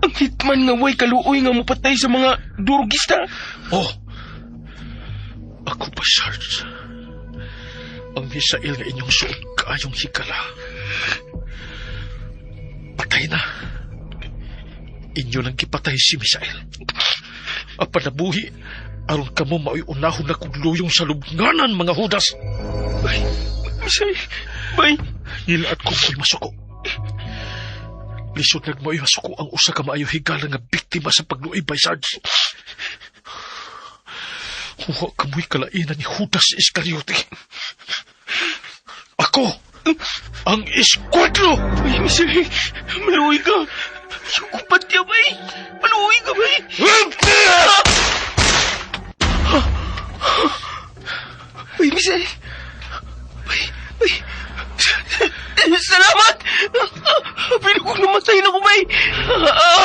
Ang hitman nga way kaluoy nga mupatay sa mga durugista. Oh! Ako pa, Sarge. Ang Misael nga inyong suot kaayong higala. Patay na. Inyo lang gipatay si Misael. Apan nabuhi, aron kamo mao'y unahon na kong luyong sa lubnganan, mga hudas. Bay, Misael, bay. Nilaat ko mo'y masuko. Lisod nagmao'y masuko ang usa ka maayo higala nga biktima sa pagluoy, bay Sarge. Huwa kamoy kalainan ni Judas Iscariote. Ako, ang eskwatro! Bay, Misael, maluoy ka. Sukupat ka, bay. Maluoy ka, bay. Bay, Misael. Bay, bay. Salamat! Pinagog namatay na ko, bay.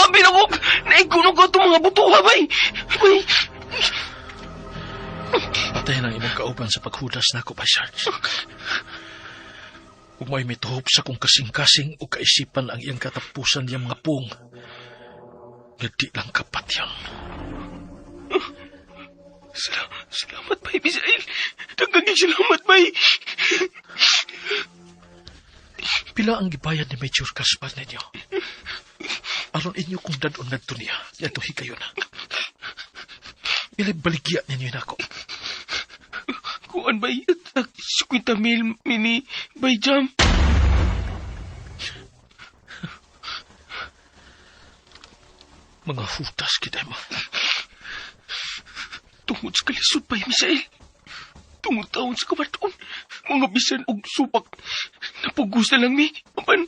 Pinagog naigunog ko itong mga butuha, bay. Bay. Patay ng imong kauban sa paghudas nako, bay Sarge. Ug may mituhop sa kong kasing-kasing o kaisipan ang iyang katapusan niyang mga pung. Nga di lang kapatyan. Salamat, bay, Misael. Daghang salamat, bay. Pila ang gibayad ni Major Gaspar ninyo? Aron inyo kong dadon ngadto niya, yato higayon na. Pila baligya ninyo nako? Kuan, bay, 50,000 mini, bay, Jam. Mga hutas kita mo. Tungod sa kalisod, bay, Misael. Tungod taon sa kabaton. Mga bisan og supak. Napugos na lang mi. Apan,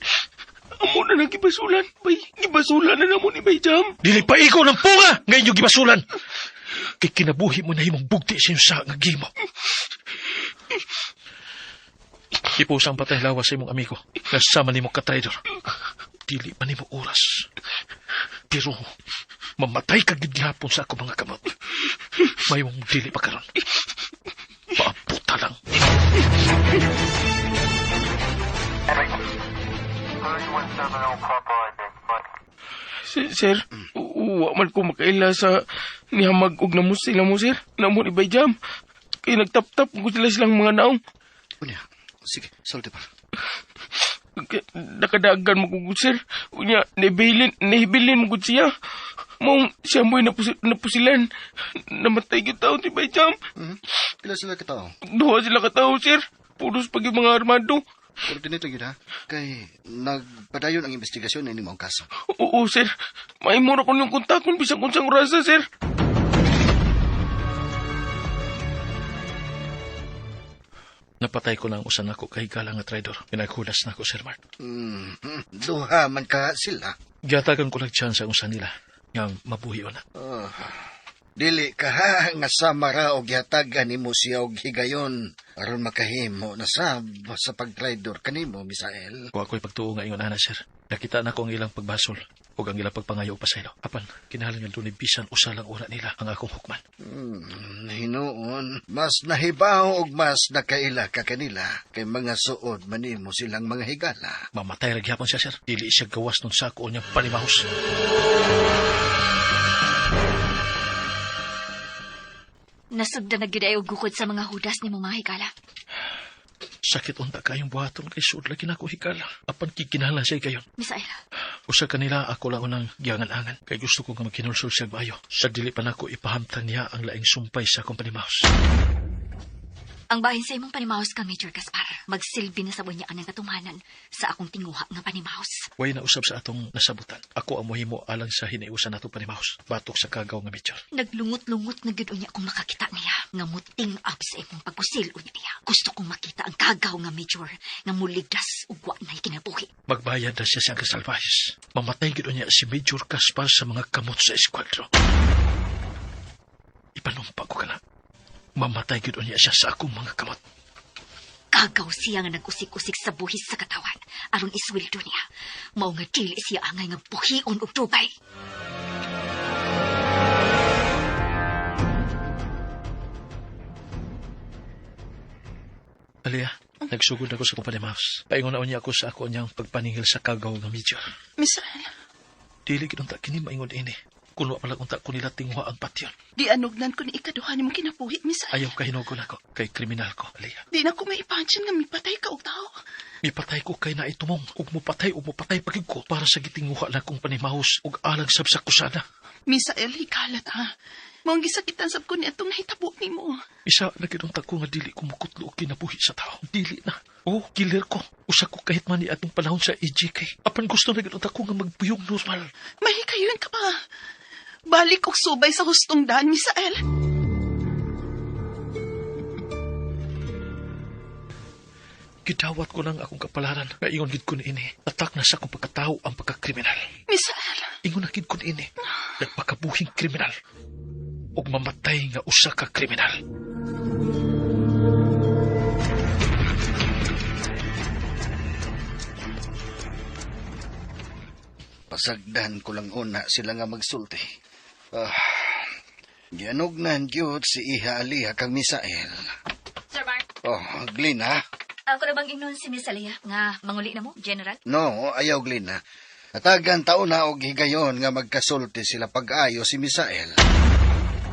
amo na nang gibasulan, bay. Gibasulan na namo ni Bay Jam. Dili pa ikaw ng punga nga inyong gibasulan. Kay kinabuhi mo na himong bugti sa inyong sa nga gimo. Ipusang patay lawas sa imong amigo. Nga sama nimo ka traidor. Dili pa nimo oras. Pero mamatay ka gid gihapon sa ako mga kamot. May mong dili pa karon. Paabuta lang. Sir, wa man ko makaila sa nihamag og namos sila mo, sir. Namo ni Bay Jam. Kay nagtap-tap ko sila silang mga naong. Unya, sige, sulti pa. Nakadagan mo ko, sir. Unya, nahibilin mo gud siya. Mong siya mo'y napusilan. Namatay gyud taon si Bay Jam. Pila sila katao? Duha sila katao, sir. Pulos pag yung mga armado. Pero dinito yun ha? Kay nagpadayon ang investigasyon na inyong kaso. Oo, sir. Mahimo na ko niyong kontakon bisan kung saan orasa, sir. Napatay ko na ang usa nako kahigala nga traidor. Pinaghulas na ko, Sir Mark. Duha man ka sila. Gihatagan ko lang chance ang usa nila nga mabuhi na. Oh, dili ka ha, nga sama ra og gihatagan nimo siya og higayon aron makahimo na sab sa pagtraidor kanimo, Misael. Wa ko'y pagtuo nga ingon ana, sir. Nakita na ko ang ilang pagbasol ug ang ilang pagpangayo pasaylo. Apan, kinahanglan nga dunay bisan usa lang una nila ang akong hukman. Hinuon, mas nahibaw og mas nakaila ka kanila kay mga suod man nimo silang mga higala. Mamatay ra gihapon siya, sir. Dili siya gawas nun sako niyang panimahos. Nasugda na gyud ay og gukod sa mga hudas nimo mga higala. Sakit unta kayong buhaton kay suod lagi nako higala. Apan kikinahanglan siya gayon. Misael, Usa kanila ako lang unang giangan-angan kay gusto ko nga magkinulsol siya maayo. Sa dili pa nako ipahamtan niya ang laing sumpay sa akong panimahos. ang bahin sa imong panimahos kang Major Gaspar, magsilbi na sa bunya ang katumanan sa akong tinguha nga panimahos. Way na usab sa atong nasabutan. Ako ang mohimo alang sa hinaiusan natong panimahos. Batok sa kagaw nga Major. Naglungot-lungot na gyud unya kung makakita niya nga muting up sa imong pagpusil unya niya. Gusto kong makita ang kagaw nga Major nga muligdas ug wa na'y kinabuhi. Magbayad na siya sa kasalvahis. Mamatay gid niya si Major Gaspar sa mga kamot sa eskwadro. Ipanumpa ko ka na. Mamatay gid niya siya sa akong mga kamot. Kagaw siya nga nag-usik-usik sa buhis sa katawan aron isweldo niya. Mao nga dili siya angay nga buhion og dugay. Alia, nagsugod ako sa akong panimahos. Paingon na unya ako sa ako niyang pagpaningil sa kagaw nga Major. Misael, Dili gid unta kini maingon ini. Kun wa pala unta ko nila tinguha ang patyon. di anugnan ko ni ikaduha nimong kinabuhi, Misael. Ayaw kahinugon ako kay kriminal ko, Alia. Di na ko maipansin nga mipatay ka og tao. Mipatay ko kay naitumong ug mupatay ug mupatay pagid ko para sa gitinguha na kong panimahos ug alang sab sa kusana. Misael, hikalat ha. Maong gisakitan sab ko ni atong nahitabo nimo. Isa na gid unta ko nga dili ko mukutlo og kinabuhi sa tao. Dili na. Oh, killer ko. Usa ko kahit man ni atong panahon sa EJK. Apan gusto na gid unta ko nga magbuyong normal. Mahikayon ka pa. Balik og subay sa hustong daan, Misael. Gidawat ko lang akong kapalaran nga ingon gid ko niini. Tatak na sa akong pagkatao ang pagkakriminal. Misael, Ingon na gid ko niini. Nagpakabuhing kriminal. Ug mamatay nga usa ka kriminal. Pasagdan ko lang una sila nga magsulti. Gianugnan gyud si Iha Aliha kang Misael. Sir Mark, Oh, Glina. ako na bang ingnon si Miss Alia nga manguli na mo, General? No, ayaw Glina. Atagan taon na og higayon nga magkasulti sila pag-ayo si Misael.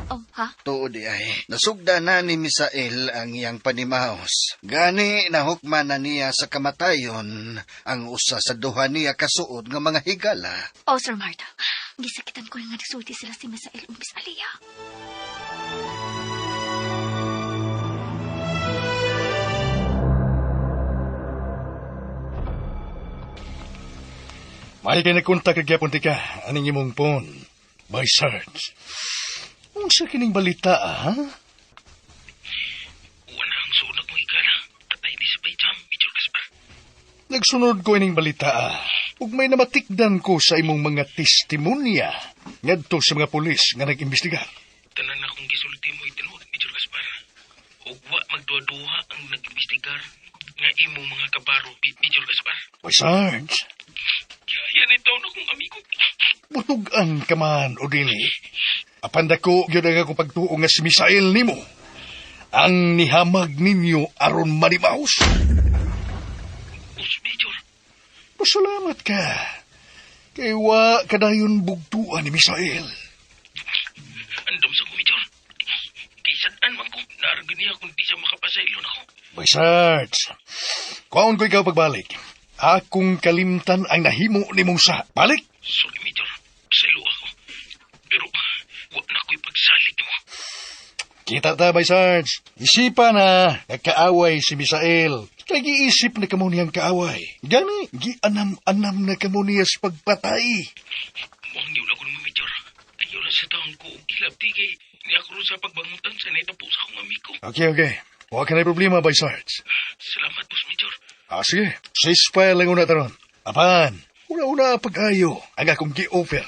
Oh, ha? Tuod di ay, nasugda na ni Misael ang iyang panimaos. Gani nahukman na niya sa kamatayon ang usa sa duha niya kasuod nga mga higala. Oh, Sir Marta, gisakitan ko nga nagsulti sila si Misael ug Miss Alia. May kinakunta kagyapon ti ka, aning imong phone. By Sarge. Unsa kining balita, ha? Wala ang suod akong higala. Patay ni si Bay Jam, Major Gaspar. Nagsunod ko ining balita, ah. Ug may namatikdan ko sa imong mga testimonya ngadto sa mga pulis nga nag-imbestigar. Tanan akong gisulti mo itinuod, Major Gaspar. Ug wa magduha-duha ang nag-imbestigar nga imong mga kabaro, Major Gaspar. By Sarge, Kaya ni taon akong amigo. butugan ka man o dili. Apan dako gyud ang akong pagtuo nga si Misael nimo. Ang nihamag ninyo aron manimaos. Us, Major. Pasalamat ka. Kay wa kadayon bugtuan ni Misael. Andam sa ko, Major. Kay saan man ko, naarga niya kung di siya makapasaylo na ko. By Sarge, kuhaon ko ikaw pagbalik. Akong kalimtan ang nahimo ni mong sa. Balik! Sorry, Major. Pasaylo ako. Pero, wa na ko'y pagsalig mo. Kita ta, Bay Sarge. Isipa na, nagkaaway si Misael. Kay giisip na kamo niyang kaaway. Gani, gianam-anam na kamo niya sa pagpatay. Muang niyo lang ko naman, Major. Ayaw lang sa taong ko. Hilabti kay niya ako sa pagbangutan sa naitapo sa akong amigo. Okay, okay. Wa ka na problema, Bay Sarge. Salamat, Boss Major. Ah, sige. Ceasefire lang una taron. Apan, una-una pag-ayo ang akong gi-offer.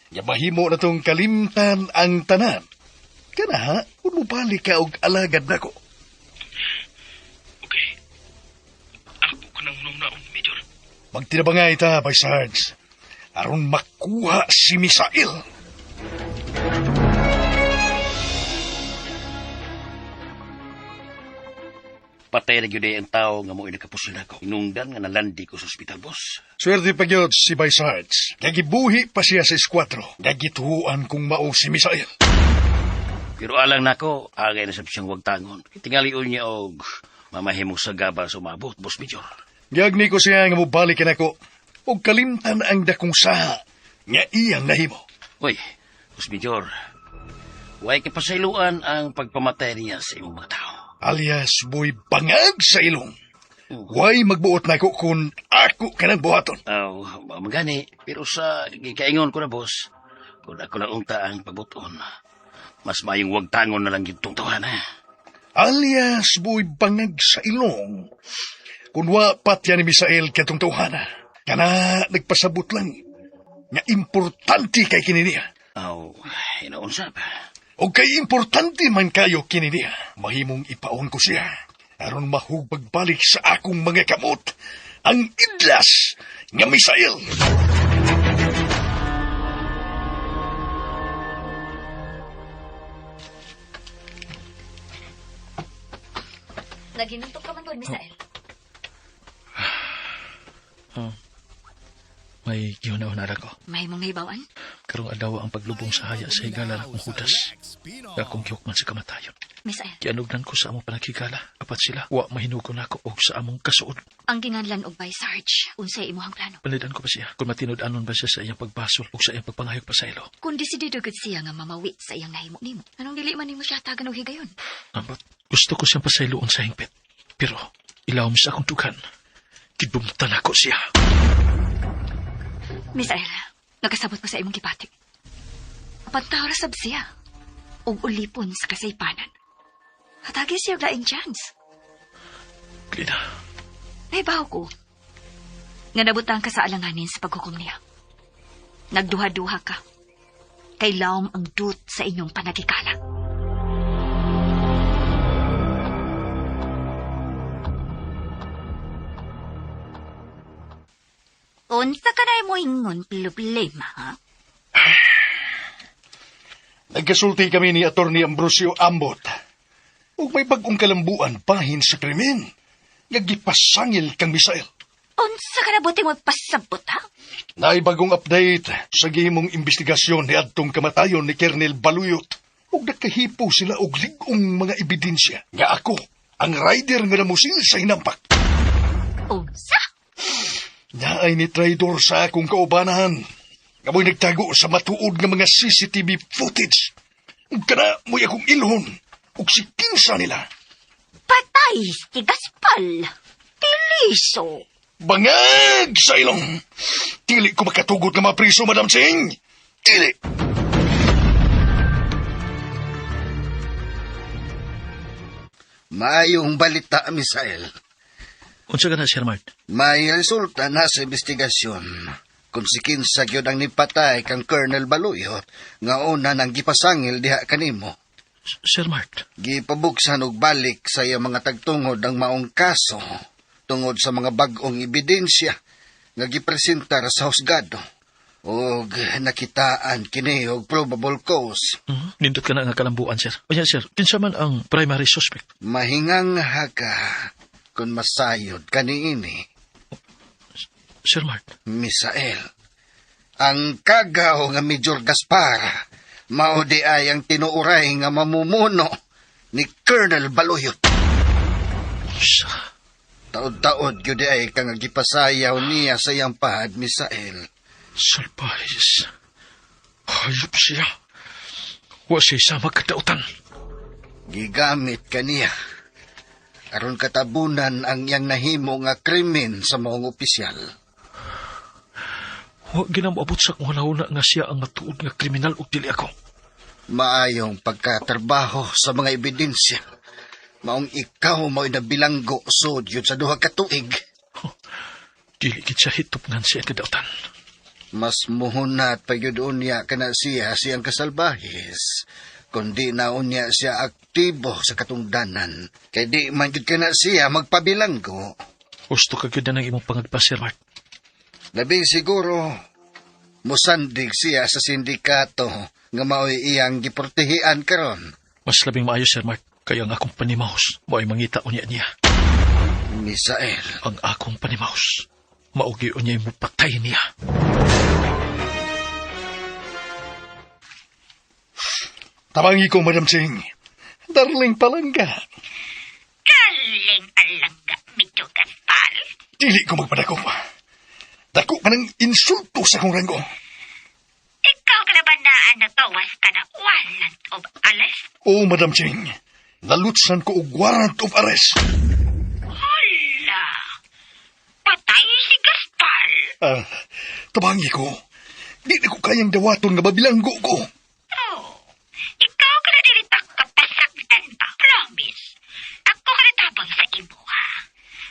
Nga mahimo na tong kalimtan ang tanan. Kana ha, kung mobalik ka og alagad nako. Okay. Ako ka nang unang-unaon, Major. Magtinabangay ta, Bay Sarge. Aron makuha si Misael. Patay na gyud ay ang tao nga mo'y nakapusil nako. Inungdan nga nalandi ko sa ospital, boss. Swerte pa gyud si Bay Sarge. Gagibuhi pa siya sa eskwatro. Gagituan kung mao si Misael. Pero alang nako, agay na sab siyang wagtangon. Tingalion niya og mamahimong sagaba sa umabot, boss Major. Giyagni ko siya nga mobalik nako. Og kalimtan ang dakong saha nga iyang nahimo. Uy, boss Major, way kapasayloan ang pagpamatay niya sa imong mga tao. Alias boy bangag sa ilong. Way magbuot nako kung ako kanang buhaton. Aw, magani, pero sa gikaingon ko na, boss, kung ako na unta ang pagbuton, mas mayong wagtangon na lang gitong tawahan, ha? Alias boy bangag sa ilong. Kung wa patya ni Misael katong tawhana, kana nagpasabot lang nga importante kay kini niya. Aw, inaunsa pa. O kay importante man kayo kini niya, mahimong ipaon ko siya. Aron mahugbag-balik sa akong mga kamot ang idlas nga Misael. Naghinuntok ka man gud, Misael. May gihuna-huna ra ko. May mong nahibawan? Karong adlaw ang paglubong sa haya sa higala na akong hudas. Nga akong gihukman sa kamatayon. Misael, Gianugnan ko sa among panaghigala. Apat sila, wa mahinugon nako og sa among kasuod. ang ginganlan og Bay Sarge, unsay imong plano? Panidan ko pa siya kung matinud-anon ba siya sa iyang pagbasol o sa iyang pagpangayog pa sa ilo. Kung desidido gud siya nga mamawi sa iyang nahimo nimo, anong dili man nimo siya hatagan og higayon? Ambot, gusto ko siyang pasayloon sa hingpit. Pero ilawom sa akong dughan. Gidumtan ako siya. Misael, nakasabot ko sa imong gipati. Pagtawra sab siya og ulipon sa kasaypanan. Hatagi siya og laing chance. Glina, Nahibaw ko nga nabutang ka sa alanganin sa paghukom niya. Nagduha-duha ka. Kay lawom ang dut sa inyong panagikala. Unsa ka na mo ingon problema, ha? Nagkasulti kami ni Attorney Ambrosio Ambot. Ug may bag-ong kalambuan bahin sa krimen. Nga gipasangil kang Misael. Unsa ka na buti mo pasabot, ha? Naay bagong update sa gihimong investigasyon ni adtong kamatayon ni Colonel Baluyot. Ug nakahipo sila og lig-ong mga ebidensya nga ako ang rider nga namusil sa hinampak. Unsa? Naay ni traidor sa akong kaubanahan. Nga mo'y nagtago sa matuod nga mga CCTV footage. Ug kana mo'y akong ilhon ug si kinsa nila. Patay si Gaspal. Piliso. Bangag sa ilong! Dili ko makatugot nga mapriso, Madam Ching! Dili! Maayong balita, Misael. Unsa ka na, Sir Mart? May resulta na sa investigasyon. Kung si kinsa gyud ang nipatay kang Colonel Baluyot, nga una nang gipasangil diha kanimo. Sir Mart, Gipabuksan og balik sa iyang mga tagtungod ang maong kaso tungod sa mga bag-ong ebidensya nga gipresentar sa husgado. Og nakitaan kini og probable cause. Nindot ka na nga kalambuan, sir. Unya, sir, kinsa man ang primary suspect? Mahingang haka kung masayod kaniini. Sir Mart, Misael, ang kagaw nga Major Gaspar, mao di ay ang tinuuray nga mamumuno ni Colonel Baluyot. unsa? Taod-taod gyud di ay kang gipasayaw niya sa iyang pahad, Misael. Salpahis. Hayop siya. Wa siya sama kadautan. Gigamit kaniya aron katabunan ang iyang nahimo nga krimen sa maong opisyal. Wa ginamoabot sa akong hunahuna nga siya ang matuod nga kriminal ug dili ako. Maayong pagkatrabaho sa mga ebidensya. Maong ikaw mo'y nabilanggo sod yun sa duha ka tuig. Dili gid siya hitupngan siya kadautan. Mas muhunat pa yun unya kana siya siyang kasalbahis. Kundi na unya siya aktibo sa katungdanan. Kay di man gyud kana siya magpabilanggo. Gusto ka gyud na ng imong pangagpa, Sir Mark. Labing siguro, musandig siya sa sindikato nga mao'y iyang giportihian karon. Mas labing maayo, Sir Mark. Kaya ang akong panimaos, mao'y mangita unya niya. Misael. Ang akong panimaos, maugi unya mo patay niya. Tabangi ko, Madam Ching. Darling palangga. Galing alangga, Medyo Gaspar. Dili ko magpadakop. Dako ka ng insulto sa akong ranggo. Ikaw ka na ba na nagawas ka na warrant of arrest? Oo, Madam Ching. Nalutsan ko og warrant of arrest. Hala! Patay si Gaspar. Ah, tabangi ko. Di na ko kayang dawaton nga mabilanggo ko. Oh, ikaw ka na dili ta kapasagdan ba? Promise. Ako ka na tabang sa imo, ha?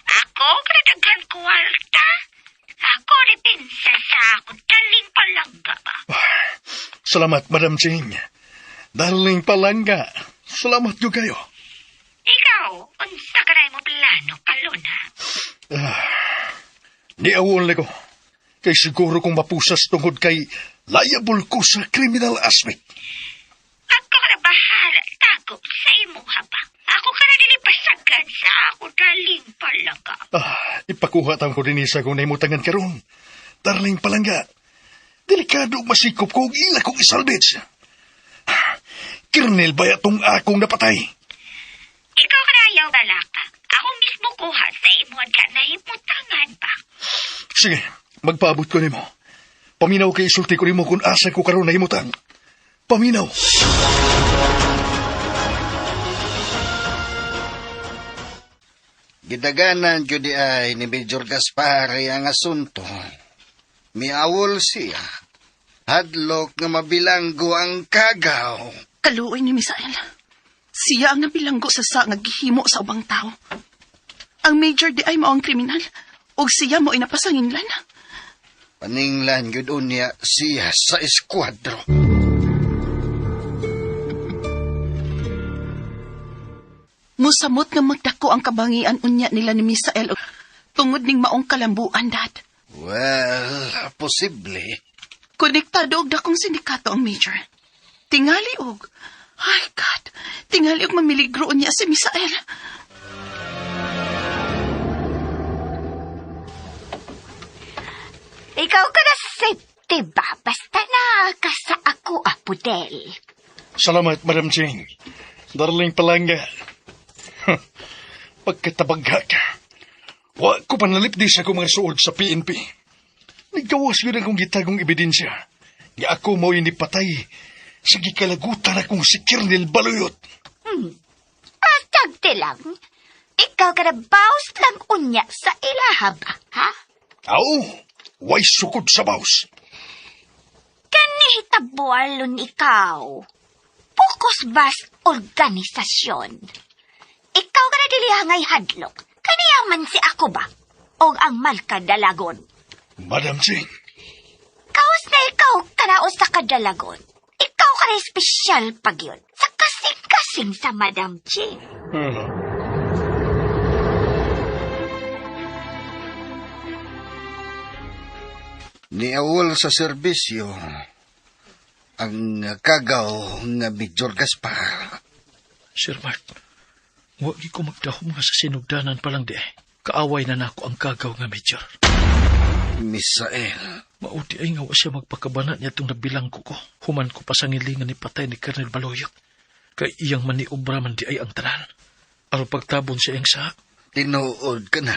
Ako ka na daghan kwarta. Ako ni prinsesa ako daling palangga ba? Salamat, Madam Ching. Darling palangga. Salamat ko kayo. Ikaw, unsa ka na imo plano kalon, ha? Niawon ko. Kay siguro kong mapusas tungod kay liable ko sa criminal aspect. Ako ka na bahala tago sa imo, ha ba? Ako ka na dili pasagan sa ako daling palangga. Ah, ipakuha tang ko din sa kung naimutangan karon. Darling palangga. Delikado og masikop ko og ila kong isalvage. Kernel ba tong akong napatay? Ikaw ka na ayaw balaka. Ako mismo kuha sa imo at nahimutangan ba? Sige, magpaabot ko nimo. Paminaw kay isulti ko nimo kung asa ko karon nahimutang. Paminaw. Gidaganan gyud di ay ni Major Gaspar ang asunto. Miawol siya. Hadlok nga mabilanggo ang kagaw. Kaluoy ni Misael. Siya ang nabilanggo sa sa nga gihimo sa ubang tao. Ang major di ay mao ang kriminal ug siya mo inapasanginlan. Paninglan gyud unya siya sa eskuadro. Musamot nga magdako ang kabangian unya nila ni Misael tungod ning maong kalambuan dad. Well, posible. Konektado og dakong sindikato ang major. Tingali og ay God, tingali og mamiligro unya si Misael. Ikaw ka na safety ba? Basta na ka sa ako, Apudel. Salamat, Madam Ching. Darling palangga. Pagkatabagha ka. Wa ko panalipdi sa akong mga suod sa PNP. Naggawas yun akong gitagong ebidensya. Nga ako mo'y nipatay sa gikalagutan akong si Kernel Baluyot. Atagti lang. Ikaw ka na baos lang unya sa ilahab, ha? Aw, way sukod sa baos. Kanihitabualon ikaw. Pukos bas organisasyon. Ikaw ka na dili hangay hadlok. Kaniya man si ako ba? O ang malkadalagon. Madam Ching, Kaos na ikaw kanaos sa kadalagon. Ikaw ka na espesyal pag yun. Sa kasing-kasing sa Madam Ching. Niawol sa serbisyo ang kagaw nga Major Gaspar. Sir Mark, wa gyud ko magdahom nga sa sinugdanan pa lang di ay. Kaaway na nako ang kagaw nga major. Misael, Mauti ay nga wa siya magpakabana niya itong nabilanggo ko. Human ko pa sa ngilingan ni patay ni Colonel Baloyot. Kay iyang maniobra man di ay ang tanan. Aron pagtabon siya ang sa, tinuod ka na.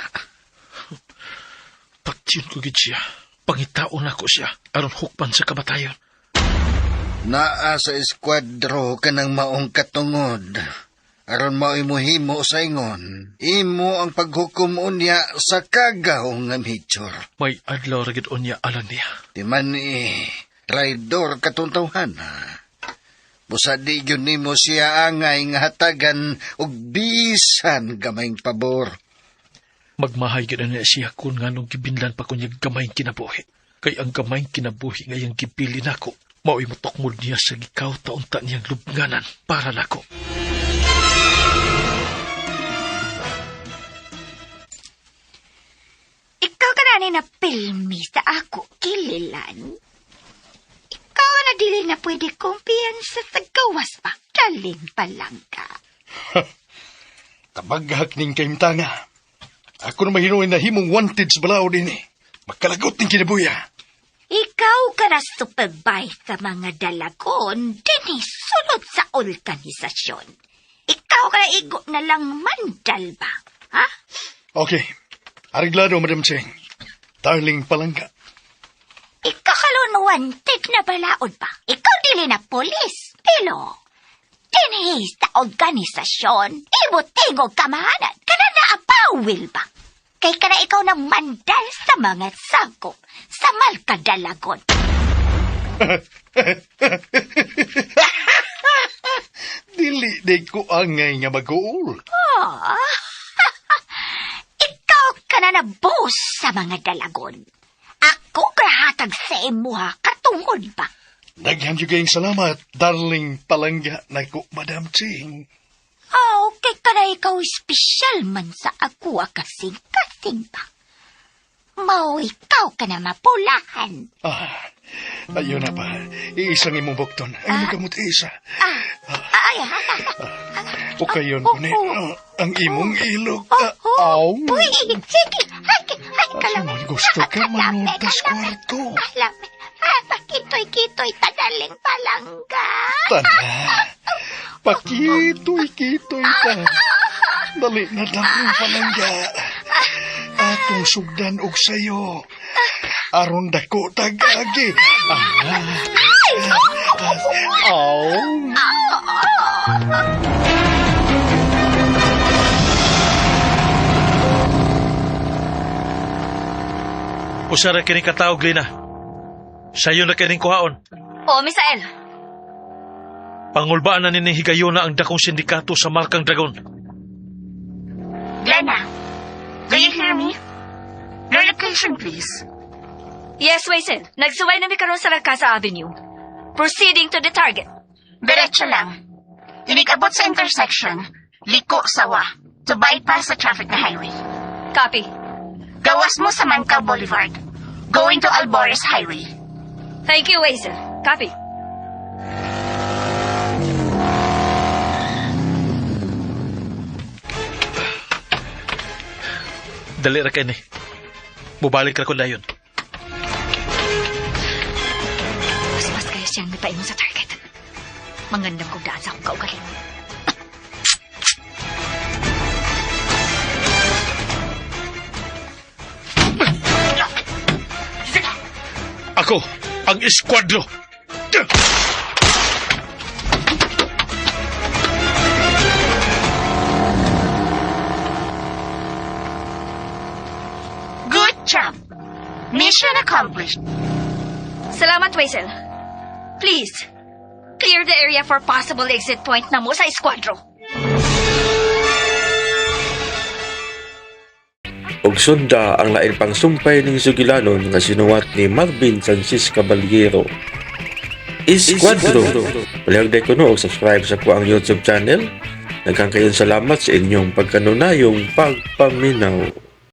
patyon ko gid siya. Pangitaon nako siya aron hukpan sa kamatayon. Naa sa eskuadro ka ng maong katungod. Aron mao'y muhimo sa ingon, imo ang paghukom unya sa kagaw nga major. May adlaw ra gid unya alang niya. Di man eh, traidor katong tawhana. Busa di yun nimo siya angay nga hatagan og Bisan gamayng pabor. Magmahay gid na siya kun nganong gibinlan pa ko niya gamayng kinabuhi. Kay ang gamayng kinabuhi nga iyang gibili nako, mao'y motukmod niya sa gikaw taunta niyang lubnganan para nako. Ikaw ka na ni na pilmi sa ako, kililan. Ikaw na dili na pwede kumpiyansa sa gawas pa. Daling palangka. Tabaghak ning kaimtanga. Ako na mahinuin na himong wanted sa balaod ini. Magkalagot ning kinabuya. Ikaw ka na supervise sa mga dalagon, dinhi sulod sa organisasyon. Ikaw ka na igo na lang mandal ba? Ha? Okay. Areglado, Madam Cheng. Darling palangga. Ikaw kalon wanted na balaod ba? Ikaw dili na polis. Pero, dinhi sa organisasyon, ibutigog kamahanan, kana na apawil ba? Kay kana ikaw na mandal sa mga sakop, sa malkadalagon. Dili di ko angay nga mag-uul. Ah, ikaw ka na na-boss sa mga dalagon. Ako kahatag sa imuha katungod ba? Daghan jud kayong salamat, darling palangga nako, Madam Cheng. Oh, kay ka na ikaw espesyal man sa ako kasing-kasing ba? Mao ikaw ka na mapulahan. Ah, ayun na ba. Iisang imong bukton. Ay, magamot isa. Ah, ay, O kayon ko ni ang imong ilog. Oh, Ah, aw. Uy, sige. Ay, ay, kalam. Asa man gusto ka manood tas kwarto. Alam, ah, pakitoy-kitoy tadaling palangga. Tana. Pakitoy-kitoy ta. Dali na darling palangga. Atong sugdan og sayo. Aron dako tagagi. Ah. Aw. Usa ra kini katawo, Glina. Sayo na kining kuhaon. O, Misael, Pangulbaan na nini higayuna ang dakong sindikato sa Markang Dragon. Glenna, do you hear me? Your location, please. Yes, Waisen. Nagsuway na mi karon sa Lagcasa Avenue. Proceeding to the target. Diretso lang. Inikabot sa intersection, liko sawa, to bypass the traffic na highway. Copy. Gawas mo sa Mancao Boulevard, going to Albores Highway. Thank you, Waisen. Copy. Dali ra kini. Bubalik ra ko dayon. Paspas kayo siyang mipaingon sa target. Mangandam kong daan sa akong kaugalingon. Ako, ang eskuadro. Good job. Mission accomplished. Salamat, Waisel. Please, clear the area for possible exit point na mo sa eskuadro. Ug sunda ang lain pang sumpay ning sugilanon nga sinuwat ni Marvin Sanchez Caballero. Esquadro. Palihog day kuno og subscribe sa ko ang YouTube channel. Daghang kayong salamat sa inyong pagkanunayong pagpaminaw.